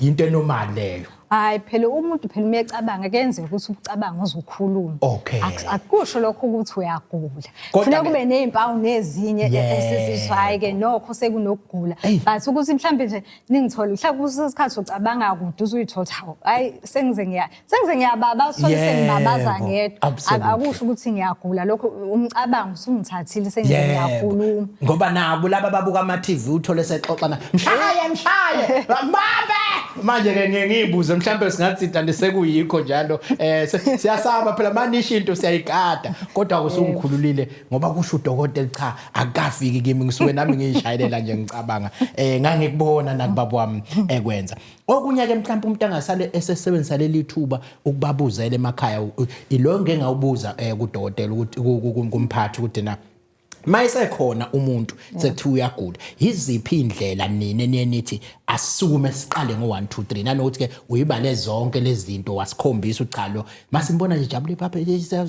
into e-normal leyo? Hayi phela, umuntu phela uma ecabanga kuyenzeka ukuthi ucabanga uzokhuluma. Akusho lokho ukuthi uyagula. Kodwa Kufuneka kube nezimpawu nezinye esizizwa, hayi ke nokho sekunokugula. But ukuthi mhlambe nje ningithole mhlawumbe kusesikhathi ucabanga kude uzuyithola ukuthi hawu, hayi, sengize ngiyababa, sithole sengibabaza ngedwa. Akusho ukuthi ngiyagula lokho, umcabango usungithathile sengize ngiyakhuluma. Ngoba nabo laba babuka ama TV, uthole sexoxa na mshaye mshaye mbambe. Manje ke ngiye ngiyibuze mhlambe singathi kanti sekuyikho njalo, siyasaba phela manisho into siyayigada, kodwa usungikhululile ngoba kusho udokotela cha, akukafiki kimi, ngisuke nami ngiyishayelela nje ngicabanga, ngangikubona nakubaba wami ekwenza. Okunye ke mhlawumbe umuntu angasale esesebenzisa leli thuba ukubabuzela emakhaya, ilo ngeke ngawubuza kudokotela ukuthi kumphathi ukuthi na mayisekhona umuntu sekuthiwa uyagula, yiziphi indlela nina niye nithi asisukume siqale ngo 1 2 3, nanokuthi ke uyibale zonke lezi zinto wasikhombisa cha, lo masimbona nje jabule phapha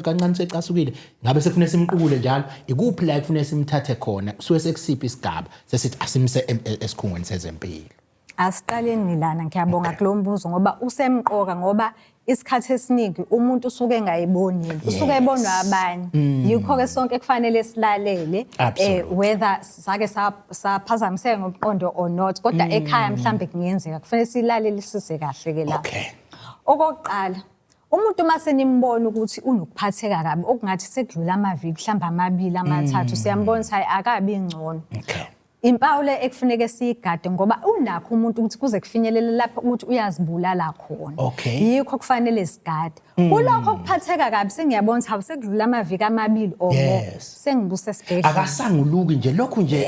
kancane secasukile, ngabe sekufanele simqukule njalo? Ikuphi la kufanele simthathe khona, kusuke sekusiphi isigaba sesithi asimse esikhungweni sezempilo? Asiqaleni lana, ngiyabonga kulo mbuzo ngoba usemqoka, ngoba isikhathi esiningi umuntu usuke engayiboni yena, usuke ebonwa abanye. Yikho ke sonke kufanele silalele, whether sake saphazamiseka ngomqondo or not, kodwa ekhaya mhlambe kungenzeka kufanele silalelisise kahle ke lapho. Okokuqala, umuntu uma senimbona ukuthi unokuphatheka kabi okungathi sekudlula amaviki mhlawumbe amabili amathathu, siyambona ukuthi hayi, akabi ngcono. Impawu le ekufuneke siyigade ngoba unakho umuntu ukuthi kuze kufinyelele lapho ukuthi uyazibulala khona. Yikho kufanele sigade. Kulokho kuphatheka kabi sengiyabona ukuthi hawu sekudlula amaviki amabili or more sengibuse esibhedlela. Akasanguluki nje lokhu nje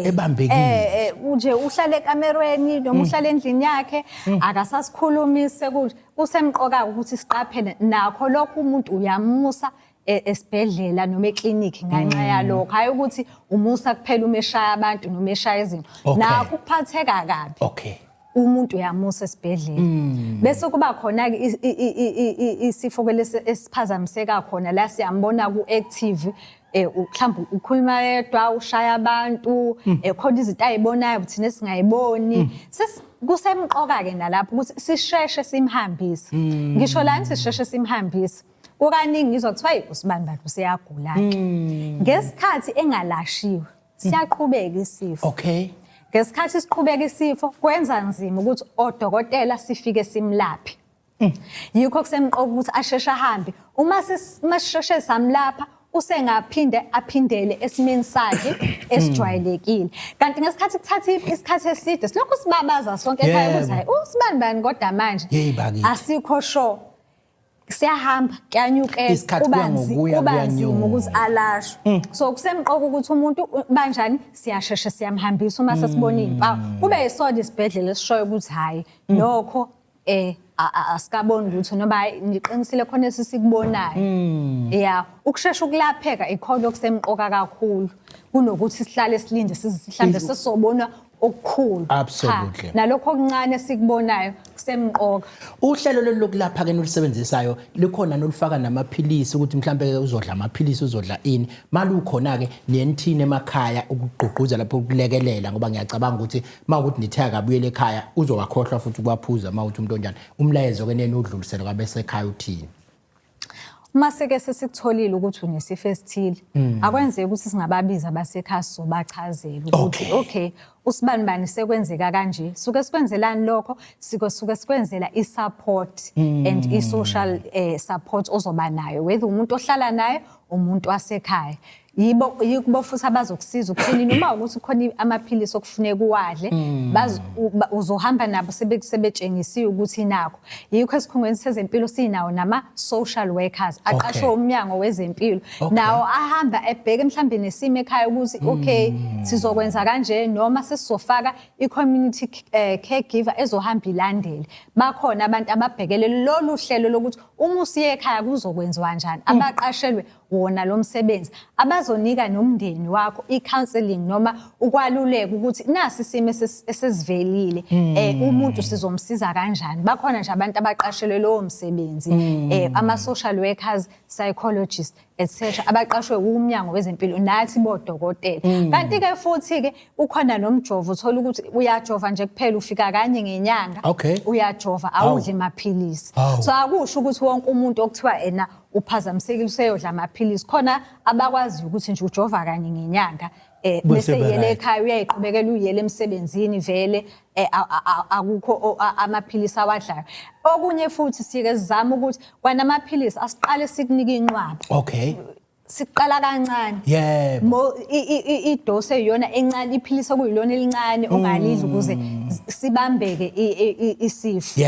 ebambekile. Nje uhlale ekamerweni noma uhlale endlini yakhe akasasikhulumisi sekunje. Kusemqoka ukuthi siqaphele nakho lokho umuntu uyamusa esibhedlela noma eklinikhi ngenxa yalokho, hayi ukuthi umusa kuphela uma eshaya abantu noma eshaya izinto. Nakho ukuphatheka kabi. Umuntu uyamusa esibhedlela. Bese kuba khona ke isifo ke lesi esiphazamiseka khona la siyambona ku active, mhlawumbe ukhuluma yedwa, ushaya abantu, khona izinto ayibonayo thina esingayiboni. Kusemqoka ke nalapho ukuthi sisheshe simhambise. Ngisho la ngithi sisheshe simhambise. Kukaningi ngizwa kuthiwa hey usibani bani useyagula ke. Ngesikhathi engalashiwe siyaqhubeka isifo. Ngesikhathi siqhubeka isifo kwenza nzima ukuthi odokotela sifike simlaphe. Yikho kusemqoka ukuthi asheshe ahambe. Uma sisheshe samlapha usengaphinde aphindele esimeni sakhe esijwayelekile. Kanti ngesikhathi kuthatha isikhathi eside silokhu sibabaza sonke ekhaya ukuthi hayi usibani bani kodwa manje asikho sure. Siyahamba kuyanyukela kuba nzima ukuthi alashwe. So kusemqoka ukuthi umuntu banjani siyasheshe siyamhambisa uma sesibona izimpawu. Kube yisona isibhedlela esishoyo ukuthi hayi nokho asikaboni lutho noma hayi niqinisile khona esisikubonayo. Yeah, ukushesha ukulapheka ikhona okusemqoka kakhulu kunokuthi sihlale silinde mhlambe sesobona okukhulu. Cha, nalokho okuncane esikubonayo kusemqoka. Uhlelo lolu lokulapha ke nolusebenzisayo likhona nolufaka namaphilisi ukuthi mhlambe uzodla amaphilisi uzodla ini, malukhona ke niyenithini emakhaya ukugqugquza lapho ukulekelela, ngoba ngiyacabanga ukuthi mawukuthi nithe akabuyele ekhaya uzowakhohlwa futhi ukwaphuza mawuthi umuntu onjani. Umlayezo ke neni udlulisele kwabesekhaya uthini? Uma seke sesikutholile ukuthi unesifo esithile, akwenzeki ukuthi singababiza abasekhaya sizobachazela ukuthi okay usibani bani sekwenzeka kanje. Suke sikwenzelani lokho? Suke sikwenzela i-support and i-social support ozoba nayo, whether umuntu ohlala naye umuntu wasekhaya. Yibo yikubo futhi abazokusiza ukuthini noma ukuthi khona amaphilisi okufuneka uwadle, uzohamba nabo sebetshengisiwe ukuthi nakho. Yikho esikhungweni sezempilo sinawo nama social workers aqashwe umnyango wezempilo, nawo ahamba ebheke mhlambe nesimo ekhaya ukuthi okay sizokwenza kanje noma sesizofaka i-community caregiver ezohamba ilandele. Bakhona abantu ababhekele lolu hlelo lokuthi uma usiye ekhaya kuzokwenziwa kanjani, abaqashelwe wona lo msebenzi, abazonika nomndeni wakho i-counseling noma ukwaluleka ukuthi nasi isimo esesivelile, umuntu sizomsiza kanjani. Bakhona nje abantu abaqashelwe lowo msebenzi, ama-social workers, psychologists etc, abaqashwe umnyango wezempilo nathi bodokotela. Kanti-ke futhi-ke ukhona nomjovo, uthola ukuthi uyajova nje kuphela, ufika kanye ngenyanga, uyajova awudli maphilisi. So akusho ukuthi wonke umuntu okuthiwa ena uphazamisekile useyodla amaphilisi. Khona abakwaziyo ukuthi nje ujova kanye ngenyanga, bese yele ekhaya uyayiqhubekela uyele emsebenzini vele, akukho amaphilisi awadlayo. Okunye futhi sike sizama ukuthi kwanamaphilisi asiqale sikunike inqwaba. Siqala kancane. Idose iyona encane, iphilisi okuyilona elincane ongalidla ukuze sibambeke isifo.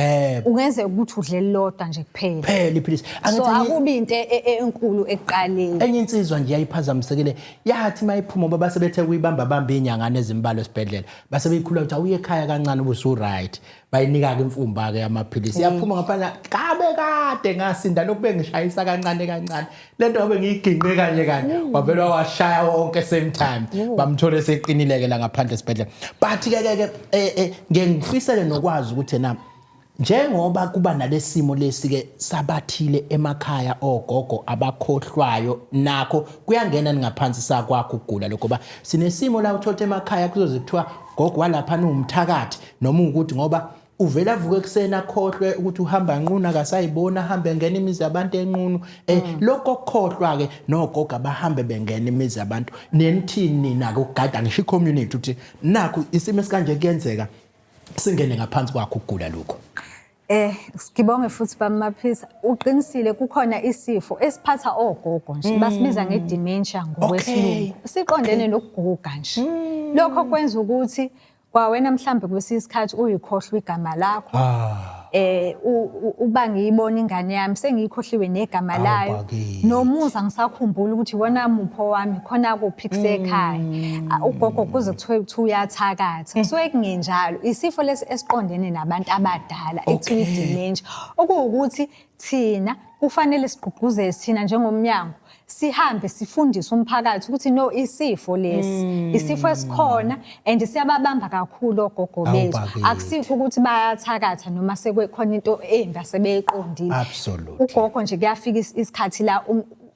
Ungenzeka ukuthi udle lodwa nje kuphela. Phela iphilisi. So akubi into enkulu ekuqaleni. Enye insizwa nje yayiphazamisekile, yathi mayiphuma baba sebethe kuyibamba bamba inyangana ezimbalwa esibhedlela. Base beyikhulula ukuthi awuye ekhaya kancane ubusu right. Bayinika ke imfumba ke yamaphilisi. Yaphuma ngaphandle kabe kade ngasinda lokhu bengishayisa kancane kancane. Lento ngabe ngiyiginqe kanye kanye. Wavela washaya wonke same time. Bamthole seqinileke la ngaphandle esibhedlela. But ke ke ke ngeke ngifisele nokwazi ukuthi na njengoba kuba nalesimo lesi ke sabathile emakhaya ogogo abakhohlwayo, nakho kuyangena ningaphansi sakwakho ukugula lokho, ba sinesimo la uthola emakhaya kuzoze kuthiwa gogo walapha uwumthakathi noma ukuthi ngoba uvela avuke ekuseni akhohlwe ukuthi uhamba nqunu, akasayibona, ahambe engena imizi yabantu enqunu. Lokho okukhohlwa ke nogogo abahambe bengena imizi yabantu, nenithini nina ukugada ngisho i-community ukuthi nakho isimo esikanje kuyenzeka singene ngaphansi kwakho ukugula lokho? Ngibonge futhi bamaphisa uqinisile kukhona isifo esiphatha ogogo nje basibiza ngedementia ngokwesilungu. Siqondene nokuguga nje. Lokho kwenza ukuthi kwawena mhlambe kwesinye isikhathi uyikhohlwa igama lakho. Uba ngiyibona ingane yami sengiyikhohliwe negama layo. Nomuzi angisakhumbuli ukuthi iwona mupho wami khona kuphi kusekhaya. Ugogo kuze kuthiwe kuthiwa uyathakatha. Kusuke kungenjalo. Isifo lesi esiqondene nabantu abadala ekuthiwa i-dementia. Okuwukuthi thina kufanele sigqugquzele thina njengomnyango sihambe sifundise umphakathi ukuthi no isifo lesi isifo esikhona and siyababamba kakhulu ogogo bethu. Akusikho ukuthi bayathakatha noma sekukhona into embi asebeyiqondile. Ugogo nje kuyafika isikhathi la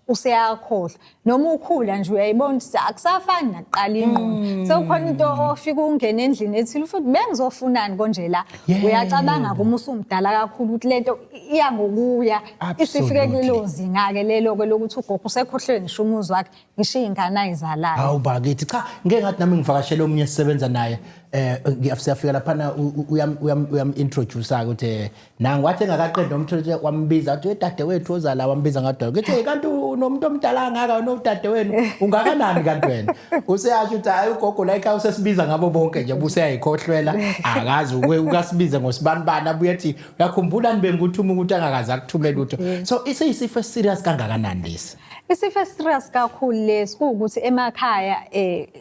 useyakhohlwa noma ukhula nje uyayibona ukuthi akusafani nakuqala ingqondo. Sekukhona into ofika ungene endlini ethile futhi bengizofunani konje la. Uyacabanga kuma usumdala kakhulu ukuthi lento iya ngokuya isifike kulelo zinga-ke lelo-ke lokuthi ugogo usekhohlwe ngisho umuzi wakhe ngisho iy'ngane ayizalayo. Hawu bakithi, cha ngeke ngathi nami ngivakashele omunye esisebenza naye siyafika laphana uyam introduce ukuthi nangu wathi engakaqedi nomthetho wambiza wathi dadewethu oza la wambiza ngadoda ngithi hey kanti unomuntu omdala kangaka unodadewenu ungakanani kanti wena useyasho ukuthi hayi ugogo la ekhaya usesibiza ngabo bonke nje ubuseyayikhohlwela akazi ukasibize ngosibanibani abuye ethi uyakhumbula nibengikuthuma ukuthi angakaze akuthume lutho. So iseyisifo eserious kangakanani lesi? Isifo eserious kakhulu lesi kuwukuthi emakhaya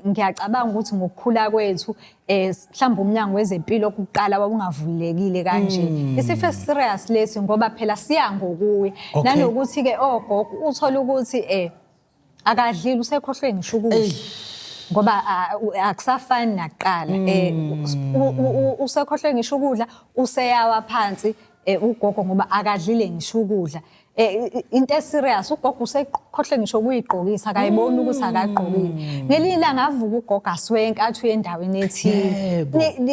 ngiyacabanga ukuthi ngokukhula kwethu mhlawumbe umnyango wezempilo kuqala wawungavulekile kanje. Isifo eserious lesi ngoba phela siya ngokuya. Nanokuthi ke ogogo uthola ukuthi akadlile usekhohlwe ngisho ukudla. Ngoba akusafani nakuqala. Usekhohlwe ngisho ukudla useyawa phansi ugogo ngoba akadlile ngisho ukudla. Into eserious ugogo usekhohle ngisho ukuyigqokisa akayiboni ukuthi akagqokile. Ngelinye ilanga avuka ugogo aswenke athi uye endaweni ethile.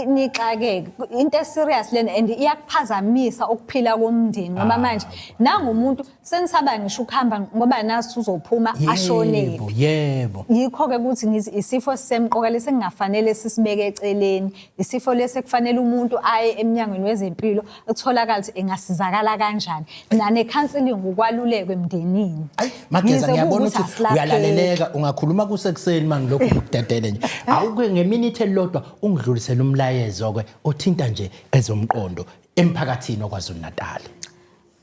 Nixakeke. Into eserious lena and iyakuphazamisa ukuphila komndeni ngoba manje nangumuntu senisaba ngisho ukuhamba ngoba nazi uzophuma ashonele. Yebo. Yikho-ke ukuthi ngithi isifo esisemqoka lesi engingafanele sisibeke eceleni. Isifo lesi ekufanele umuntu aye emnyangweni wezempilo kutholakala ukuthi engasizakala kanjani. Nane-counseling ukwalulekwa emndenini. Ayi Mageza ngiyabona ukuthi uyalaleleka ungakhuluma kusekuseni mangilokhu ngikudedele nje. Awuke ngeminithe elilodwa ungidlulisele umlayezo ke othinta nje ezomqondo emphakathini oKwaZulu Natal.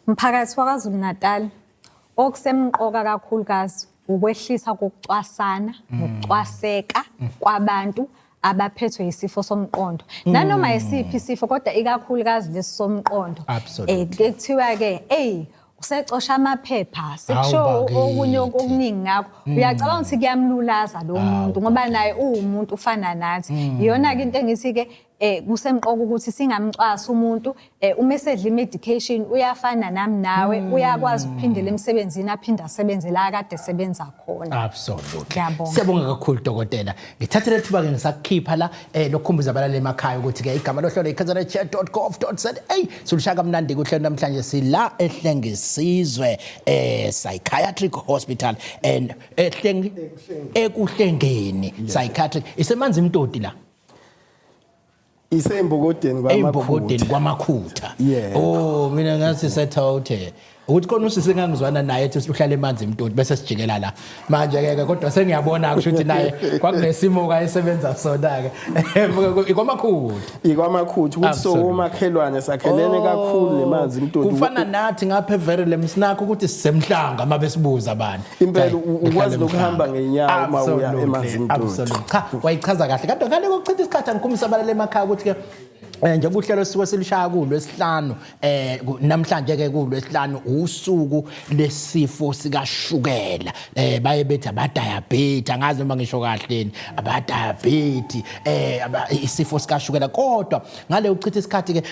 Mphakathi waKwaZulu Natal okusemqoka kakhulukazi ukwehlisa kokucwasana nokucwaseka kwabantu abaphethwe isifo somqondo. Nanoma isiphi isifo kodwa ikakhulukazi lesi somqondo. Kuthiwa ke hey usecosha amaphepha sekusho okunye okuningi ngakho. Uyacabanga ukuthi kuyamlulaza lo muntu ngoba naye uwumuntu ufana nathi. Iyona ke into engithi ke kusemqoka ukuthi singamcwasi umuntu uma esedla i-medication uyafana nami nawe uyakwazi ukuphindela emsebenzini aphinde asebenze la kade esebenza khona. Absolutely. Siyabonga kakhulu dokotela. Ngithathe lethuba ke ngisakukhipha la lokukhumbuza abalaleli emakhaya ukuthi ke igama lohlelo ikznchair.gov.za silushaya kamnandi kuhlelo namhlanje sila eHlengisizwe Psychiatric Hospital and Ekuhlengeni Psychiatric isemanzi imtoti la. Isembokodeni kwaMakhutha. KwaMakhutha. Oh mina ngathi sethawuthe. Ukuthi khona usisi engangizwana naye ethi uhlala emanzi emtoti bese sijikela la. Manje ke kodwa sengiyabona kusho ukuthi naye kwakunesimo kayesebenza sona ke. IkwaMakhutha. IkwaMakhutha ukuthi sowomakhelwane sakhelene kakhulu nemanzi emtoti. Kufana nathi ngapha eVerelem sinakho ukuthi sisemhlanga uma besibuza abantu. Impela ukwazi nokuhamba ngenyawo uma uya emanzini. Absolutely. Cha wayichaza kahle. Kodwa ngale kokuchitha isikhathi angikhumbisa abalele emakhaya ukuthi ke njengoba uhlelo sisuke silushaya kulwesihlanu namhlanje ke kulwesihlanu usuku lesifo sikashukela baye bethi abadiabetes angazi noma ngisho kahle ni abadiabetes isifo sikashukela kodwa ngale uchitha isikhathi ke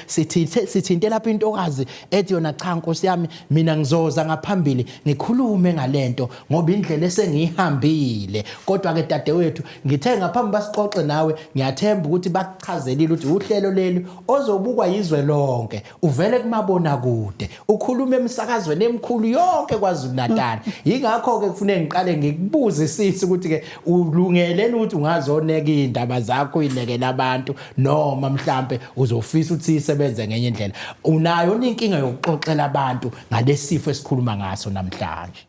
sithinte lapha intokazi ethi yona cha Nkosi yami mina ngizoza ngaphambili ngikhulume ngalento ngoba indlela esengiyihambile kodwa ke dadewethu ngithe ngaphambi basixoxe nawe ngiyathemba ukuthi bakuchazelile ukuthi uhlelo leli. leli ozobukwa yizwe lonke, uvele kumabonakude, ukhuluma emsakazweni emkhulu yonke KwaZulu Natal. Yingakho ke kufanele ngiqale ngikubuze sisi ukuthi ke ulungele ukuthi ungazoneka izindaba zakho uyinekele abantu noma mhlambe uzofisa ukuthi isebenze ngenye indlela. Unayo inkinga yokuxoxela abantu ngalesifo esikhuluma ngaso namhlanje?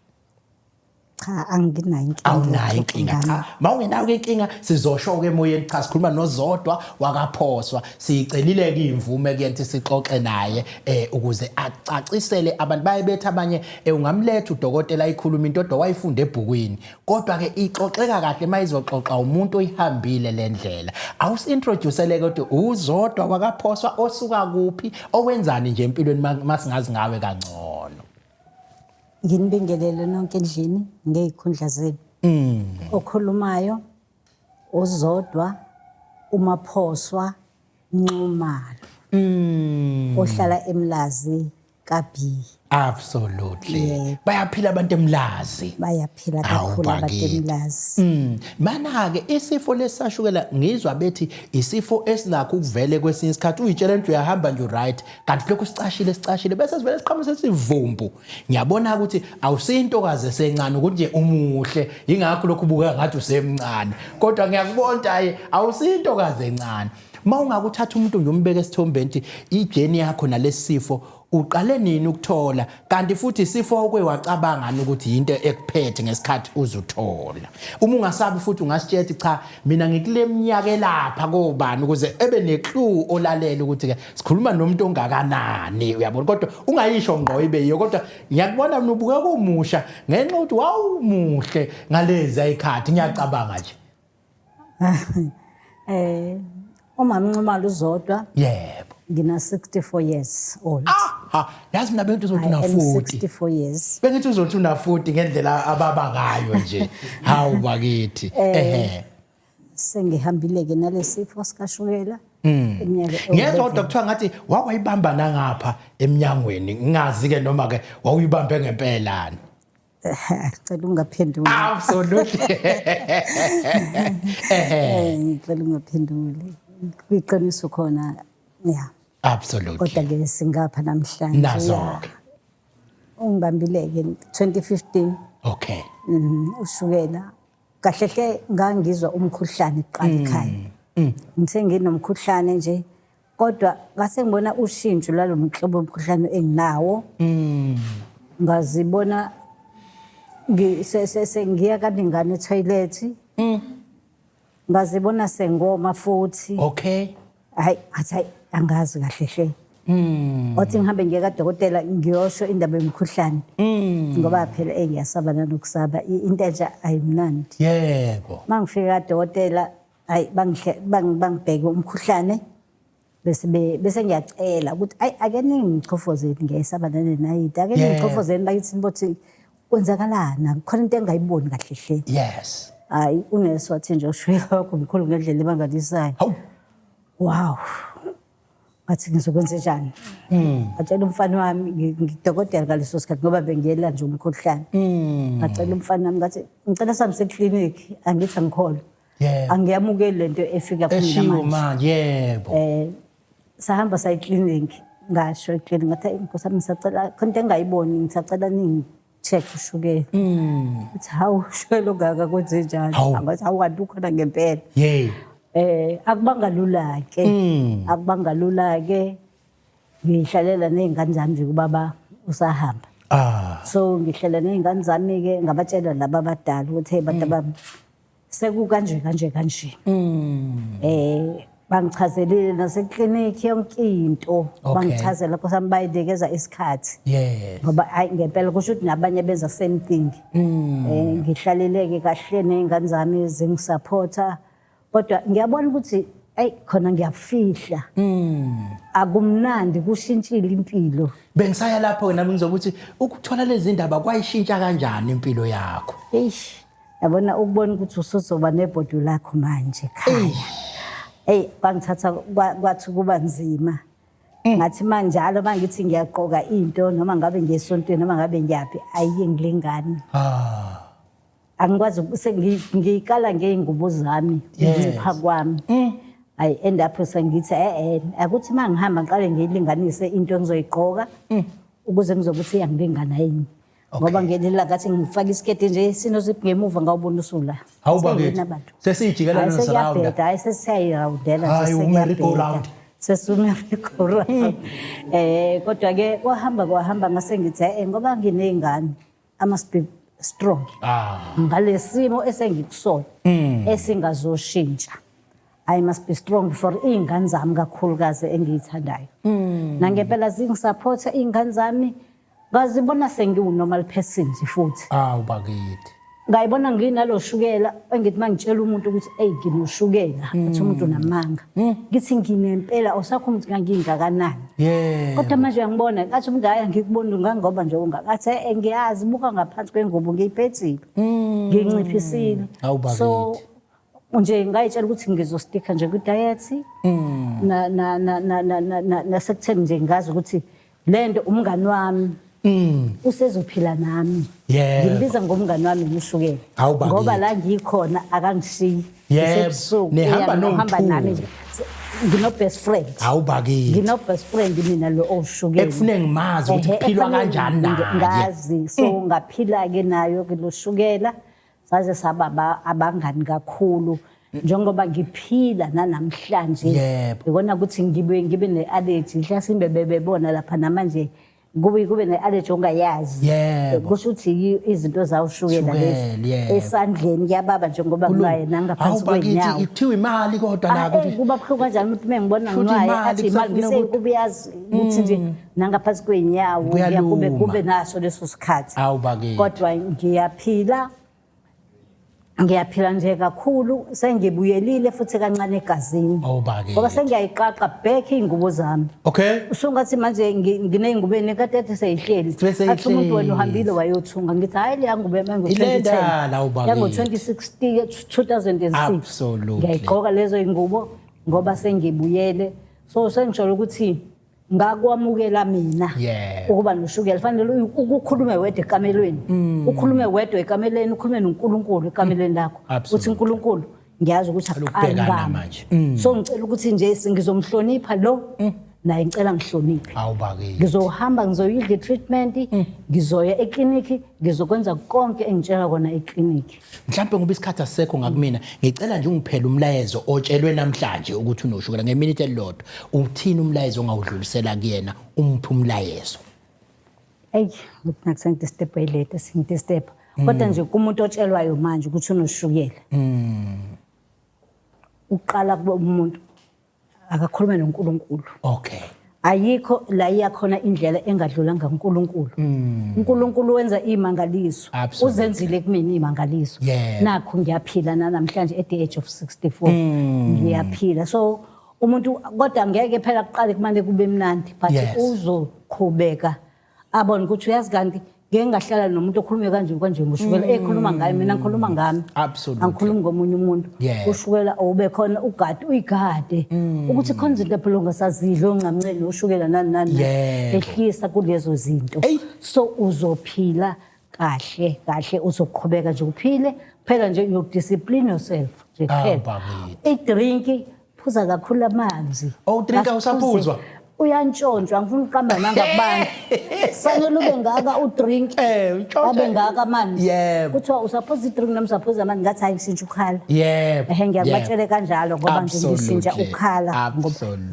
Cha, anginayo inkinga. Awunayo inkinga? Cha, mawungenayo inkinga sizosho ke emoyeni. Cha, sikhuluma noZodwa wakaPhoswa. Siyicelile ke imvume kuyena ukuthi sixoxe naye ukuze acacisele abantu. Baye bethi abanye ungamletha udokotela ayikhuluma into odwa wayifunda ebhukwini, kodwa ke ixoxeka kahle mayizoxoxa umuntu oyihambile le ndlela. Awusi-introducele kodwa uZodwa wakaPhoswa, osuka kuphi, owenzani nje empilweni, masingazi ngawe kangcono. Nginibingelele nonke endlini ngey'khundla zenu. Okhulumayo uZodwa uMaphoswa Nxumalo. Ohlala eMlazi ka-B. Absolutely. Yebo. Bayaphila abantu eMlazi. Bayaphila Hawu, kakhulu abantu bakithi. eMlazi. Mana-ke isifo lesashukela ngizwa bethi isifo esinakho ukuvele kwesinye isikhathi uyitshela nje uyahamba nje right, kanti lokhu sicashile sicashile bese sivele siqhamuke sesivumbu. Ngiyabona ukuthi awusintokazi esencane, ukuthi nje umuhle ingakho lokhu ubukeka ngathi usemncane, kodwa ngiyakubona ukuthi hayi, awusintokazi encane. Uma ungakuthatha umuntu nje umbeke esithombeni ukuthi i-journey yakho nalesi sifo uqale nini ukuthola, kanti futhi isifo okwe wacabangani ukuthi yinto ekuphethe ngesikhathi uzuthola? Uma ungasabi futhi ungasitshela ukuthi cha, mina ngikule minyaka elapha kobani, ukuze ebe ne-clue olalela ukuthi ke sikhuluma nomuntu ongakanani, uyabona? Kodwa ungayisho ngqo ibe yiyo, kodwa ngiyakubona mina ubukeka umusha ngenxa yokuthi wawumuhle ngalezi ayikhathi, ngiyacabanga nje. Umama Nxumalo uZodwa. Yebo. Ngina 64 years old. Ah, ha, yazi mina bengithi uzothi I una am 40. 64 years. Bengithi uzothi una 40 ngendlela ababa ngayo nje. Hawu bakithi. Ehe. Sengihambile ke nalesifo sikashukela iminyaka Ngiyezwa kodwa kuthiwa ngathi wawayibamba nangapha eminyangweni. Ngingazi ke noma ke wawuyibambe ngempela. Ngicela ungaphenduli. Absolutely. Ngicela ungaphenduli. Kuyiqiniso khona, yeah. Absolutely. Kodwa ke singapha namhlanje. Nazo ke. Ungibambile ke 2015. Ushukela. Kahle hle ngangizwa umkhuhlane kuqala ekhaya. Ngithe nginomkhuhlane nje, kodwa ngase ngibona ushintsho lalo mhlobo womkhuhlane enginawo. Ngazibona sengiya kaningana e-toilet. Ngazibona sengoma futhi. Hayi, ngathi hayi, angazi kahle hle. Wathi ngihambe ngiye kadokotela ngiyosho indaba yomkhuhlane. Ngoba phela ngiyasaba nanokusaba, into entsha ayimnandi. Mangifika kadokotela, hayi, bangibheke umkhuhlane, bese ngiyacela ukuthi ayi, ake ningichofozeni, ngiyayisaba nanenayiti. Ake ningichofozeni bakithi nibothi kwenzakalana, khona into engayiboni kahle hle. Hayi, unesi wathi nje ushukela wakho mkhulu ngendlela ebangalisayo. Hawu. Wow. Ngathi ngizokwenza njani? Ngatshela umfana wami, ngidokotela ngaleso sikhathi ngoba bengiyela nje umkhuhlane. Ngacela umfana wami, ngathi ngicela sihambe seklinikhi, angithi angikholwa. Angiyamukeli lento efika kumina Eshiwo manje. manje, yebo. Sahamba saya eklinikhi, ngasho eklinikhi ngathi hayi nkosi yami, ngisacela khona into engayiboni, ngisacela ningi-check ushukela. Uthi hawu, ushukela ongaka kwenze njani? Hawu. Ngathi hawu, kanti ukhona ngempela. Yey. Akubanga lula ke. Akubanga lula ke. Ngihlalela nezingane zami nje kubaba usahamba. So ngihlela nezingane zami ke, ngabatshela laba abadala ukuthi hey bantu bami, sekukanje kanje kanje. Bangichazelile naseklinikhi yonke into. Bangichazela nkosi yami, bayinikeza isikhathi. Ngoba hayi ngempela kusho ukuthi nabanye benza same thing. Ngihlaleleke kahle nezingane zami zingisupporta. Kodwa ngiyabona ukuthi ey khona ngiyafihla. Akumnandi, kushintshile impilo. Bengisaya lapho nami ngizokuthi ukuthola lezi ndaba kwayishintsha kanjani impilo yakho? Eish, yabona ukubona ukuthi usuzoba nebhodo lakho manje ekhaya. Hey, kwangithatha kwathi kuba nzima. Ngathi manjalo mangithi ngiyaqoka into noma ngabe ngiyesontweni noma ngabe ngiyaphi, ayiye ngilingani. Angikwazi ngiyikala ngeyingubo zami, ukuncipha kwami. Hayi, end up sengithi eh akuthi mangihamba ngiqale ngiyilinganise into engizoyigqoka ukuze ngizokuthi iyangilingana yini. Ngoba ngelinye ngathi ngifaka isiketi nje sinozip ngemuva, ngawubona usula. Hawu bakithi. Seyini abantu. Sesiyijikela Hhayi, nesirawunda. sekuyabheda, hhayi, sesiyayirayundela nje, Hhayi, u-merry-go-round. sekuyabheda. Sesiwu-merry-go-round. Kodwa ke kwahamba kwahamba, ngase ngithi ngoba nginey'ngane, I must be strong. Ngalesimo esengikusona esingazoshintsha. I must be strong for iy'ngane zami, kakhulukazi engiyithandayo. Nangempela zingisupporta iy'ngane zami, ngazibona sengiwu-normal person nje futhi. Awu bakithi. Ngayibona nginalo shukela, engithi mangitshela umuntu ukuthi eyi, nginoshukela, athi umuntu unamanga. Ngithi nginempela, awusakho ukuthi ngangingakanani. Kodwa manje uyangibona, athi umuntu, hayi, angikuboni ngangoba nje ungakathi ngiyazi, buka ngaphansi kwengubo, ngiyiphethile. Nginciphisile. Hawu bakithi. So nje ngayitshela ukuthi ngizosticka nje kwi-diet na na na na na na- na nasekutheni nje ngazi ukuthi lento umngani wami usezophila nami. Ngimbiza ngomngani wami ngishukela. Hawu bakithi. Ngoba la ngikhona akangishiyi. Ngisebusuku, Nihamba uyahamba nowu-two. nami nje. Ngino best friend. Hawu bakithi. Ngino best friend mina lo owushukela. Ekufuneka ngimazi ukuthi Ehhe, kuphilwa ekufanele kanjani naye. Ngazi, so ngaphila ke nayo ke lo shukela, saze saba abangani kakhulu njengoba ngiphila nanamhlanje. Ikona ukuthi ngibe ne-allergy, mhlasimbe bebebona lapha namanje kube ne-allergy ongayazi. Kusho ukuthi izinto zawushukela lezi. Shukela, yebo. Esandleni kuyababa njengoba nginwaye nangaphansi Hawu bakithi, kwey'nyawo. Kuthiwa imali kodwa la Ah, ukuthi kuba buhlungu kanjani ukuthi uma ngibona Futhi nginwaye imali athi imali kusafuna ngise kube yazi ukuthi nje nangaphansi kwey'nyawo Kuyaluma. kube naso leso sikhathi. Hawu bakithi. Kodwa ngiyaphila. Ngiyaphila nje kakhulu, sengibuyelile futhi kancane egazini. Oh, bakithi. Ngoba sengiyayiqaqa back iy'ngubo zami. Usungathi manje nginey'ngubo eningi kade seyihleli. Bese Athi umuntu, wena ihleli. uhambile wayothunga. Ngithi hhayi, leya ngubo yami yango Ile 2010. ndala, hawu bakithi. Yango 2016, 2006. Ngiyayigqoka lezo y'ngubo ngoba sengibuyele. So sengisholo ukuthi ngakwamukela mina ukuba noshukela. Fanele ukukhulume wedwa ekamelweni. Ukhulume wedwa ekamelweni, ukhulume noNkulunkulu ekamelweni lakho. Uthi uNkulunkulu, ngiyazi ukuthi akuqali Ukubhekana ngami. manje. So ngicela ukuthi nje ngizomhlonipha lo, naye ngicela ngihloniphe. Hawu bakithi. Ngizohamba ngizoyidla i-treatment, ngizoya ekliniki, ngizokwenza konke engitshela kona ekliniki. Mhlambe ngoba isikhathi asisekho ngakumina, ngicela nje ungiphele umlayezo otshelwe namhlanje ukuthi unoshukela ngeminute elilodwa. Uthini umlayezo ongawudlulisela kuyena, umphi umlayezo? Eyi, ukuthi nakusengidisturb late, sengidisturb. Kodwa nje kumuntu otshelwayo manje ukuthi unoshukela. Uqala kuba umuntu akakhulume noNkulunkulu. Ayikho la iyakhona indlela engadlulanga kuNkulunkulu. uNkulunkulu wenza imangaliso. Uzenzile kumina imangaliso. Nakho ngiyaphila namhlanje at the age of 64. Ngiyaphila. So umuntu kodwa ngeke phela kuqale kumane kube mnandi, but uzoqhubeka abone ukuthi uyazi kanti ngeke ngahlala nomuntu okhulume kanje kanje ngoshukela, ekhuluma ngayo, mina ngikhuluma ngami. Angikhulumi ngomunye umuntu. Ushukela ube khona ugade, uyigade ukuthi khona izinto phela ongasazidli, oncamncane ushukela nani nani, ehlisa kulezo zinto. So uzophila kahle kahle, uzoqhubeka nje uphile phela nje, you discipline yourself nje kuphela. Bakithi. I-drink, phuza kakhulu amanzi. Oh, drink awusaphuzwa? Uyantshontshwa, ngifuna ukuqamba amanga kubantu. Fanele ube ngaka udrink. Untshontsha. Abe ngaka amanzi. Kuthiwa usaphuza idrink noma usaphuza amanzi, ngathi hayi, ngishintsha ukhala. Ehe, ngiyakubatshele kanjalo ngoba nje ngishintsha ukhala.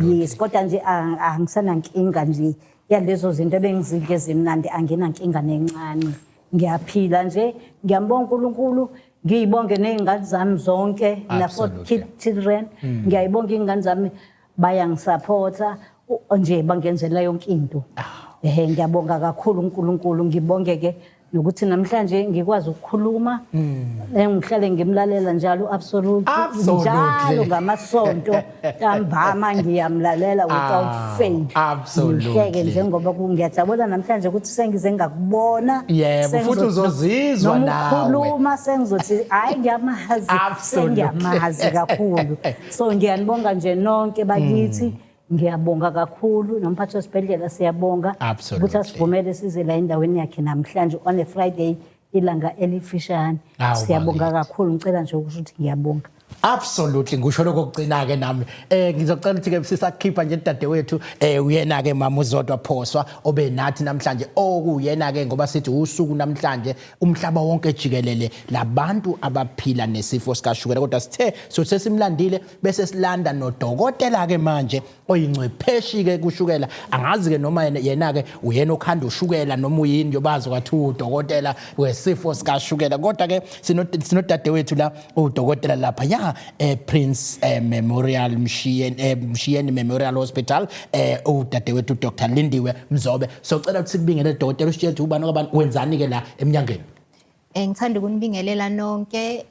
Yes, kodwa nje angisanankinga nje yalezo zinto ebengizidla ezimnandi, anginankinga nencane. Ngiyaphila nje, ngiyambonga uNkulunkulu, ngiyibonge nezingane zami zonke, na four children. Ngiyayibonga ingane zami, bayangisupporta nje, bangenzela yonke into. Ehe, ngiyabonga kakhulu uNkulunkulu, ngibonge ke nokuthi namhlanje ngikwazi ukukhuluma. Ngihlale ngimlalela njalo, absolutely. Njalo ngamasonto ntambama ngiyamlalela without fail. Ngihleke njengoba ngiyajabula namhlanje ukuthi sengize ngakubona. Yebo, futhi uzozizwa Noma nawe. ukhuluma sengizothi hayi, ngiyamazi, sengiyamazi kakhulu. So ngiyanibonga nje nonke bakithi. Ngiyabonga kakhulu nomphathi wesibhedlela, siyabonga ukuthi asivumele size la endaweni yakhe namhlanje on a Friday, ilanga elifishane. Awu, Siyabonga bakithi. kakhulu, ngicela nje ukusho ukuthi ngiyabonga. Absolutely, ngisho lokho kugcina ke nami. Ngizocela ukuthi ke sisakhipha nje dadewethu, uyena ke mama uZodwa Phoswa obe nathi namhlanje, okuyena ke ngoba sithi usuku namhlanje umhlaba wonke jikelele labantu abaphila nesifo sikashukela, kodwa sithe sothe simlandile bese silanda nodokotela ke manje oyingcwepheshi ke kushukela. Angazi ke noma yena ke uyena okhanda ushukela noma uyini, njengoba kwathiwa udokotela wesifo sikashukela, kodwa ke sinodadewethu la, udokotela lapha ya Prince Memorial Mshiyeni Memorial Hospital, udadewethu Dr Lindiwe Mzobe. So cela ukuthi sikubingele, dokotela, usitshele ukuthi ubani okabani, wenzani ke la emnyangeni. Ngithanda ukunibingelela nonke.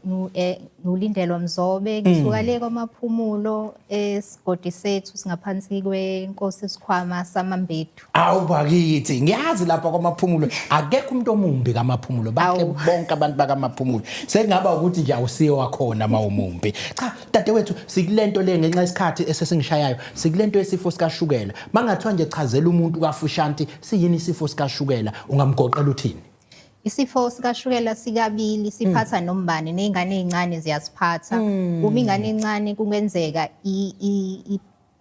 Ngulindelwa Mzobe, ngisuka le kwaMaphumulo, esigodi sethu singaphansi kwenkosi Sikhwama samaMbedu. Awu bakithi, ngiyazi lapha kwaMaphumulo akekho umuntu omumbi kaMaphumulo, bahle bonke abantu bakaMaphumulo. Sekungaba ukuthi nje awusiyo wakhona mawumumbi. Cha dadewethu, sikulento le ngenxa yesikhathi esesingishayayo, sikulento yesifo sikashukela. Mangathiwa nje chazela umuntu kafushanti siyini isifo sikashukela, ungamgoqela uthini? Isifo sikashukela sikabili, siphatha nombani, ney'ngane ey'ncane ziyasiphatha. Uma ingane encane kungenzeka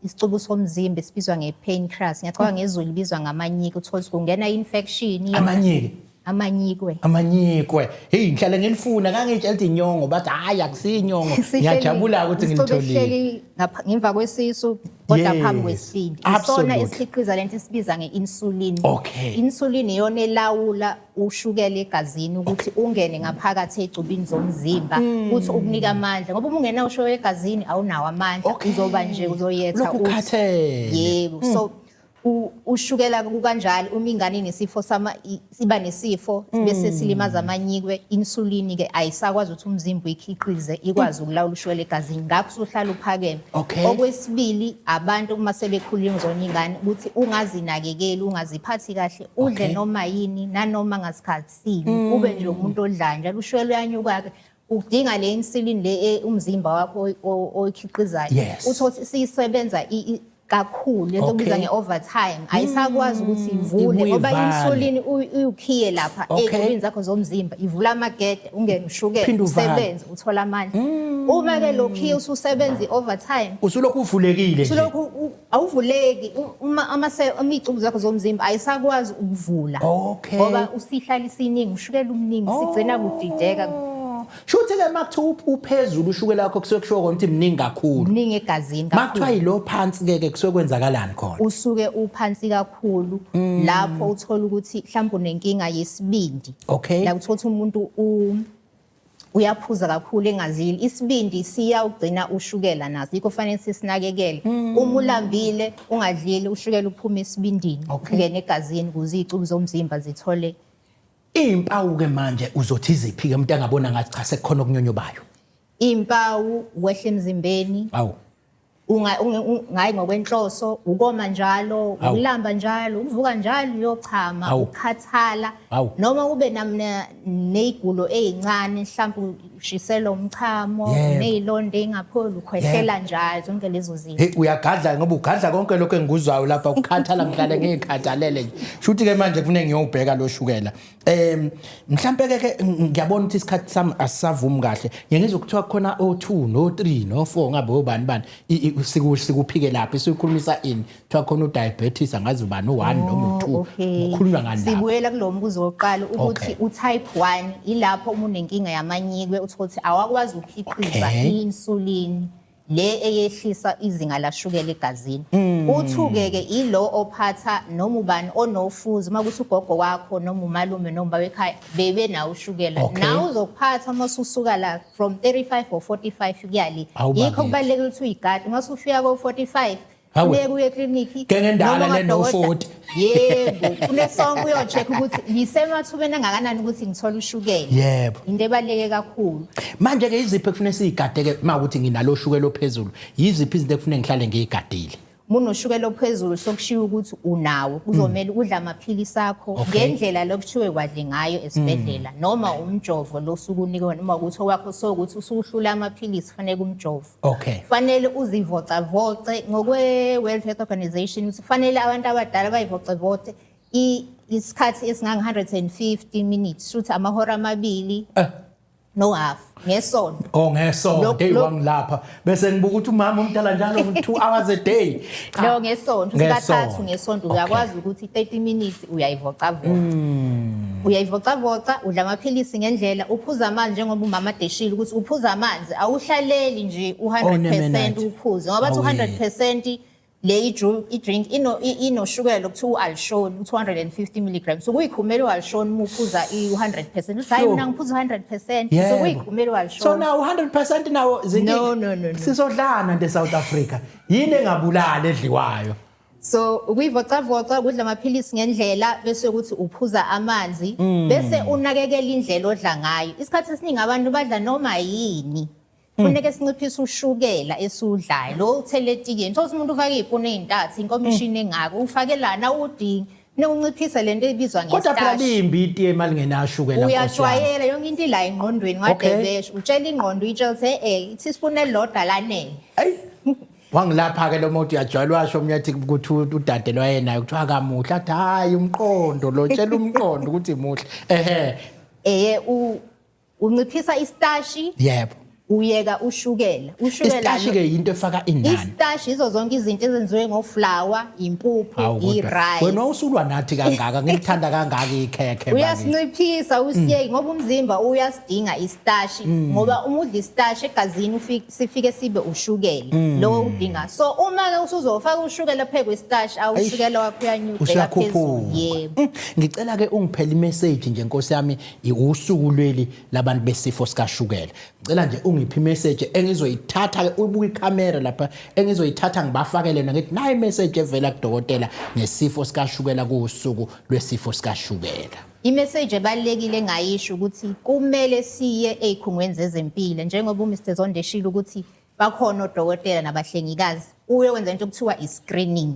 isicubu somzimba esibizwa nge-pancreas, ngiyacabanga ngezulu ibizwa ngamanyike, uthole ukuthi kungena i-infection. Amanyike? Amanyikwe. Amanyikwe. Hey, ngihlale ngilifuna, ngangitshela ukuthi inyongo, bathi hayi, akusiyinyongo. Ngiyajabula ukuthi Isicubu ngilitholile. esihleli ngemva kwesisu kodwa phambi kwesibindi, isona esikhiqiza lento esibiza nge-insulin. Insulin iyona elawula ushukela egazini ukuthi ungene ngaphakathi ey'cubini zomzimba, ukuthi ukunika amandla, ngoba uma ungenawo ushukela egazini awunawo amandla. Uzoba nje uzoyetha Lokhu uthi. ukhathele. Yebo, so ushukela kukanjalo, uma ingane inesifo sama siba nesifo bese silimaza amanyikwe, insulin ke ayisakwazi ukuthi umzimba uyikhiqize ikwazi ukulawula ushukela egazini, ngakho usuhlala uphakeme. Okwesibili, abantu uma sebekhulile, ngizona ingane ukuthi ungazinakekeli, ungaziphathi kahle, udle noma yini nanoma ngasikhathini, ube nje umuntu odlayo njalo, ushukela uyanyuka-ke. Udinga le insulin le umzimba wakho oyikhiqizayo. Uthole ukuthi siyisebenza kakhulu, lento okubizwa nge-overtime, ayisakwazi ukuthi ivule Ibuye ngoba ivale. insulin uyukhiye lapha ey'cubini zakho zomzimba, ivula amagede, ungene ushukela, Phinde uvale. usebenze, uthole amandla. Uma-ke lo khiye ususebenza i-overtime, usulokhu uvulekile nje. Usulokhu awuvuleki, uma iy'cubu zakho zomzimba ayisakwazi ukuvula ngoba usihlala isiningi, ushukela umningi, sigcina kudideka. Shuthi ke makuthiwa uphezulu ushukela wakho, kusuke kushiwo khona ukuthi mningi kakhulu. Mningi egazini Makuthiwa kakhulu. yilo phansi ke ke kusuke kwenzakalani khona? Usuke uphansi kakhulu lapho uthola ukuthi mhlawumbe unenkinga yesibindi. La uthola ukuthi umuntu uyaphuza kakhulu engazili, isibindi siyawugcina ushukela naso, yikho kufanele sisinakekele. Uma ulambile ungadlile, ushukela uphuma esibindini ungene egazini ukuze iy'cubu zomzimba zithole. Iy'mpawu ke manje uzothi iziphi ke umuntu angabona ngathi cha, sekukhona okunyonyobayo? Iy'mpawu ukwehla emzimbeni. Ungayi ngokwenhloso, ukoma njalo, ukulamba njalo, ukuvuka njalo uyochama, ukukhathala, noma ube ney'gulo ey'ncane, mhlawumbe ushiselwa umchamo, ney'londa ey'ngapholi, ukhwehlela njalo, zonke lezo zinto. Hey, uyagadla ngoba ugadla konke lokho engikuzwayo lapha, ukukhathala, ngihlale ngiyikhathalele nje. Shuthi ke manje kufuneka ngiyobheka lo shukela. Mhlambe ke ke ngiyabona ukuthi isikhathi sami asisavumi kahle. Ngike ngizwe kuthiwa khona o2 no3 no4, ngabe obani bani, sikuphike lapha isikhulumisa ini? Kuthiwa khona udiabetes, angazi ubani u1 noma u2. Kukhulunywa ngani lapha? Sibuyela kulo mbuzo wokuqala ukuthi u-type 1 ilapho uma unenkinga yamanyikwe, uthole ukuthi awakwazi ukukhiqiza i-insulin le eyehlisa izinga lashukela egazini. Uthuke ke ilo ophatha noma ubani onofuzo, uma kuthi ugogo wakho noma umalume noma ubaba ekhaya bebe nawo ushukela, nawe uzokuphatha uma ususuka la from 35 or 45 kuya le. Awu, Yikho bakithi. kubalulekile ukuthi uyigade uma usufika ko 45, Hawe. funeka uye eklinikhi Ke ngendala noma le no kwadokotela. 40. Yebo, kunesonke uyo-check ukuthi ngisemathubeni angakanani ukuthi ngithole ushukela. Into ebaluleke kakhulu. Manje ke iziphi ekufanele siyigade ke uma ukuthi nginalo ushukela ophezulu? Yiziphi izinto ekufanele ngihlale ngiyigadile? Uma unoshukela ophezulu, sokushiwo ukuthi unawo, kuzomela udle amaphilisi akho ngendlela lokuthiwe kwadle ngayo esibhedlela, noma umjovo lo osuke unikwe, noma ukuthi owakho sokuthi usuhlula amaphilisi, kufanele umjovo. Kufanele uzivocavoce ngokwe-World Health Organization, ukuthi kufanele abantu abadala bayivocavoce isikhathi esingange-150 minutes, shuthi amahora amabili. No half ngesonto. Oh, ngesonto. Hey, wangilapha bese ngibuka ukuthi umama omdala njalo 2 hours a day. Cha. No, ngesonto, sikathathu ngesonto uyakwazi ukuthi 30 minutes uyayivocavoca. Uyayivocavoca, udla amaphilisi ngendlela, uphuza amanzi njengoba umama deshile ukuthi uphuza amanzi, awuhlaleli nje u100% uphuze ngoba 200% le i-drink inoshukela okuthiwa u-alshoni u-250 milligrams, so kuyikhumela u-alshoni uma uphuza i-100%. Uthi, "Hayi, mina ngiphuza u-100%." So kuyikhumela u-alshoni. So now 100% nawo zinto. No, no, no, no. Sizodlana nje South Africa, yini engabulali edliwayo? So ukuyivocavoca, ukudla amaphilisi ngendlela, bese ukuthi uphuza amanzi, bese unakekela indlela odla ngayo. Isikhathi esiningi abantu badla noma yini. Kufuneka sinciphise ushukela esiwudlayo lo uthele etikeni. Thola umuntu ufake iy'puni ey'ntathu, inkomishini engaka ufake lana awudingi. Funeka unciphise lento ebizwa Kodwa phela nge-starch. limbi itiye imali ngenashukela, Nkosi yami. Uyajwayela yonke into ila engqondweni. Ngadebesha utshela ingqondo, uyitshela ukuthi e-e, i-teaspoon elilodwa lanele. Ayi, wangilapha-ke lo muntu, uyajwayela, washo omunye athi ukuthi udade lwayenayo kuthiwa kamuhle, athi hhayi, umqondo lo, tshela umqondo ukuthi muhle, ehe. Eye, unciphisa istashi. Uyeka ushukela, ushukela. Istashi-ke yinto efaka inani. Istashi izo zonke izinto ezenziwe ngoflawa, impuphu, Hawu, kodwa i-rice. Wena usulwa nathi kangaka, ngilithanda kangaka ikhekhe bakithi. Uyasinciphisa usiyeke ngoba umzimba uyasidinga istashi, ngoba uma udla istashi egazini sifike sibe ushukela lo udinga. So uma-ke usuzofaka ushukela phezu kwestashi, awushukela wakho uyanyuka Usuyakhuphuka. phezulu, yebo. Ngicela-ke ungiphele imessage nje, nkosi yami, usuku lweli labantu besifo sikashukela. Ngicela nje ungiphe imessage engizoyithatha, ubuke ikhamera lapha, engizoyithatha ngibafakele yona, ngithi nayi imessage evela kudokotela ngesifo sikashukela kuwusuku lwesifo sikashukela. Imessage ebalulekile engayisho ukuthi kumele siye ey'khungweni zezempilo, njengoba uMr Zondo eshilo ukuthi bakhona odokotela nabahlengikazi, uyokwenza into okuthiwa i-screening.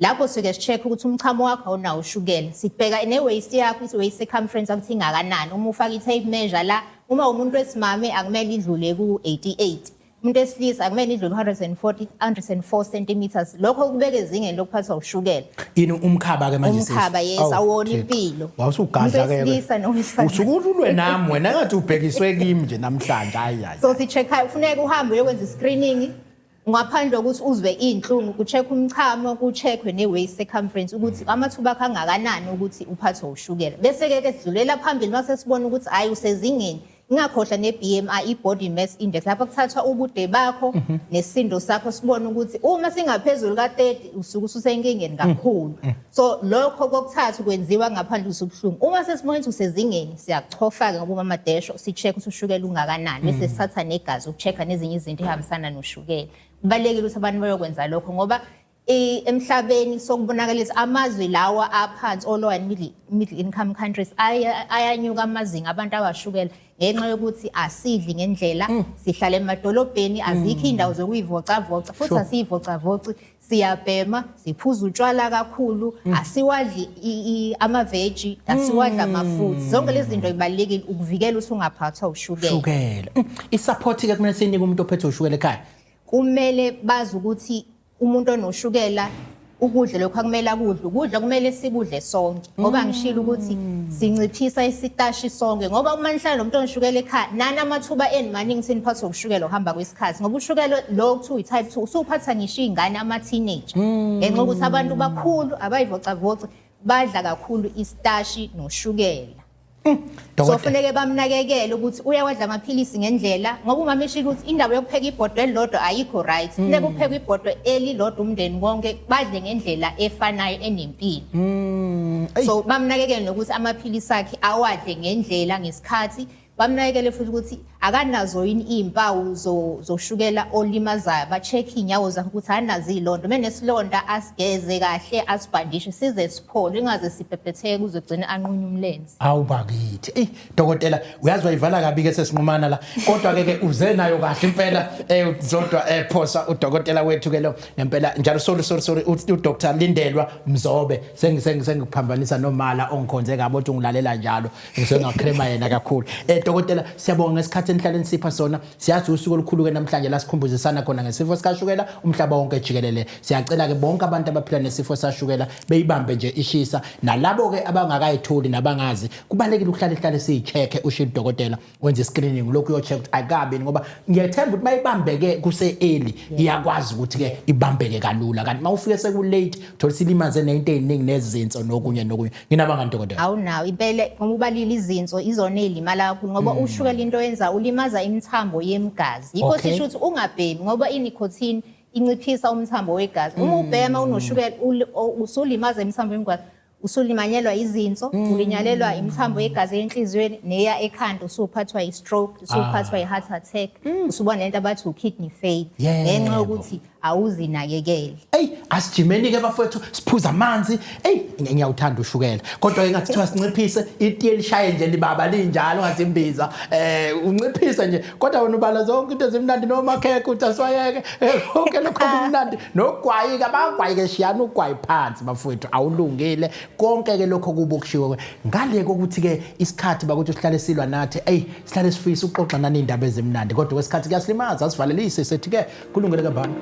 Lapho sike si-check ukuthi umchamo wakho awunawo ushukela, sibheka ne-waist yakho, i-waist circumference ukuthi ingakanani. Uma ufaka i-tape measure la, uma umuntu wesimame akumele idlule ku-88, umuntu wesilisa akumele idlule 140, 104 centimeters. Lokho kubeka ezingeni lokuphathwa ushukela. Ini, umkhaba-ke manje, sisi? Umkhaba, yes. Awu, Awona Thixo. impilo. Wawusugadla Umuntu ke. wesilisa nowesifazane. Usuke ulwe nami wena, ngathi ubhekiswe kimi nje namhlanje, hayi hayi. So si-check-a, kufuneka uhambe uyokwenza i-screening ngaphandle kokuthi uzwe iy'nhlungu, ku-check umchamo, ku-check-we ne-waist circumference ukuthi amathuba akho angakanani ukuthi uphathwe ushukela. Bese-ke ke sidlulela phambili uma sesibona ukuthi hhayi, usezingeni. Ingakhohlwa ne-BMI, i-body mass index, lapho kuthathwa ubude bakho nesindo sakho, sibone ukuthi uma singaphezulu ka-30 usuke ususenkingeni kakhulu. So lokho kokuthathu kwenziwa ngaphandle usubuhlungu. Uma sesibona ukuthi usezingeni, siyakuchofa-ke ngoba umama desho, si-check ukuthi ushukela ungakanani, bese sithatha negazi uku-check-a nezinye izinto ey'hambisana noshukela. Kubalulekile ukuthi abantu bayokwenza lokho ngoba emhlabeni sokubonakalisa amazwe lawa aphansi, o-low and middle income countries, ayanyuka amazinga abantu awashukela ngenxa yokuthi asidli ngendlela, sihlala emadolobheni, azikho iy'ndawo zokuyivocavoca futhi asiyivocavoci, siyabhema, siphuza utshwala kakhulu, asiwadli amaveji, asiwadli ama-fruits. Zonke lezi zinto zibalulekile ukuvikela ukuthi ungaphathwa ushukela. Ushukela. I-support-ke kumele sinike umuntu ophethe ushukela ekhaya? Kumele bazi ukuthi umuntu onoshukela ukudla lokhu akumele akudle, ukudla kumele sikudle sonke, ngoba ngishilo ukuthi sinciphisa isitashi sonke, ngoba uma nihlala nomuntu onoshukela ekhaya nani amathuba enu maningi ukuthi niphathwe ushukela ukuhamba kwesikhathi, ngoba ushukela lo kuthiwa i-type 2 usuphatha ngisho iy'ngane, ama-teenager, ngenxa yokuthi abantu bakhulu abayivocavoci, badla kakhulu istashi noshukela. So Dokotela. Funeke bamnakekele ukuthi uyawadla amaphilisi ngendlela, ngoba umama eshilo ukuthi indaba yokupheka ibhodwe elilodwa ayikho right. Funeka upheke ibhodwe elilodwa umndeni wonke, badle ngendlela efanayo enempilo. So bamnakekele nokuthi amaphilisi akhe awadle ngendlela ngesikhathi. Bamnakekele futhi ukuthi akanazo yini iy'mpawu zoshukela olimazayo, ba-check iy'nyawo zakhe ukuthi anazo iy'londa, uma enesilonda asigeze kahle, asibhandishe size siphole, ingaze sibhebhetheke kuze kugcine anqunywe umlenze. Hawu bakithi, eyi dokotela, uyazi wayivala kabi-ke, sesinqumana la, kodwa-ke ke uze nayo kahle impela, Zodwa Phosa, udokotela wethu ke lo ngempela njalo. Sorry, sorry, sorry, uDr Lindelwa Mzobe, sengikuphambanisa nomala ongikhonze kabi othi ungilalela njalo, ngisengakrema yena kakhulu. Dokotela, siyabonga ngesikhathi. Ngesikhathi enihlale nisipha sona, siyazi usuku olukhulu ke namhlanje la sikhumbuzisana khona ngesifo sikashukela umhlaba wonke jikelele. Siyacela ke bonke abantu abaphila nesifo sashukela beyibambe nje ishisa, nalabo ke abangakayitholi nabangazi, kubalekile ukuhlale hlale siyi-check-e. Usho udokotela wenza i-screening lokhu uyo-check ukuthi akabi, ngoba ngiyethemba ukuthi mayibambeke kuse-early iyakwazi ukuthi-ke ibambeke kalula, kanti uma ufike seku-late uthola isilimaze ney'nto ey'ningi nezinso nokunye nokunye. Nginabangani, dokotela? Awunawo impela, ngoba ubalile izinso izona ey'limala kakhulu, ngoba ushukela into yenza ulimaza imithambo yemgazi. Yikho sisho ukuthi ungabhemi, ngoba i-nicotine inciphisa umthambo wegazi. Uma ubhema unoshukela, usulimaza imithambo yemgazi, usulimanyelwa izinso, ulinyalelwa imithambo yegazi enhliziyweni neya ekhanda, usuphathwa i-stroke, usuphathwa i-heart attack, usuba nento abathi u-kidney failure ngenxa yokuthi awuzinakekeli. Eyi, asijimeni-ke bafowethu, siphuze amanzi. Eyi, ngiyawuthanda ushukela, kodwa-ke ngathi kuthiwa sinciphise itiye lishaye nje libaba linjalo, ngathi imbiza unciphise nje, kodwa wena ubala zonke into ezimnandi nomakhekhe uthi aswayeke konke lokho kumnandi nogwayi-ke, abagwayi-ke, shiyani ugwayi phansi bafowethu, awulungile konke-ke lokho kuba okushiwo ngale kokuthi-ke isikhathi bakuthi sihlale silwa nathi. Eyi, sihlale sifisa ukuxoxa nani iy'ndaba ezimnandi, kodwa kwesikhathi kuyasilimaza. Asivalelise sethi-ke kulungele kambani.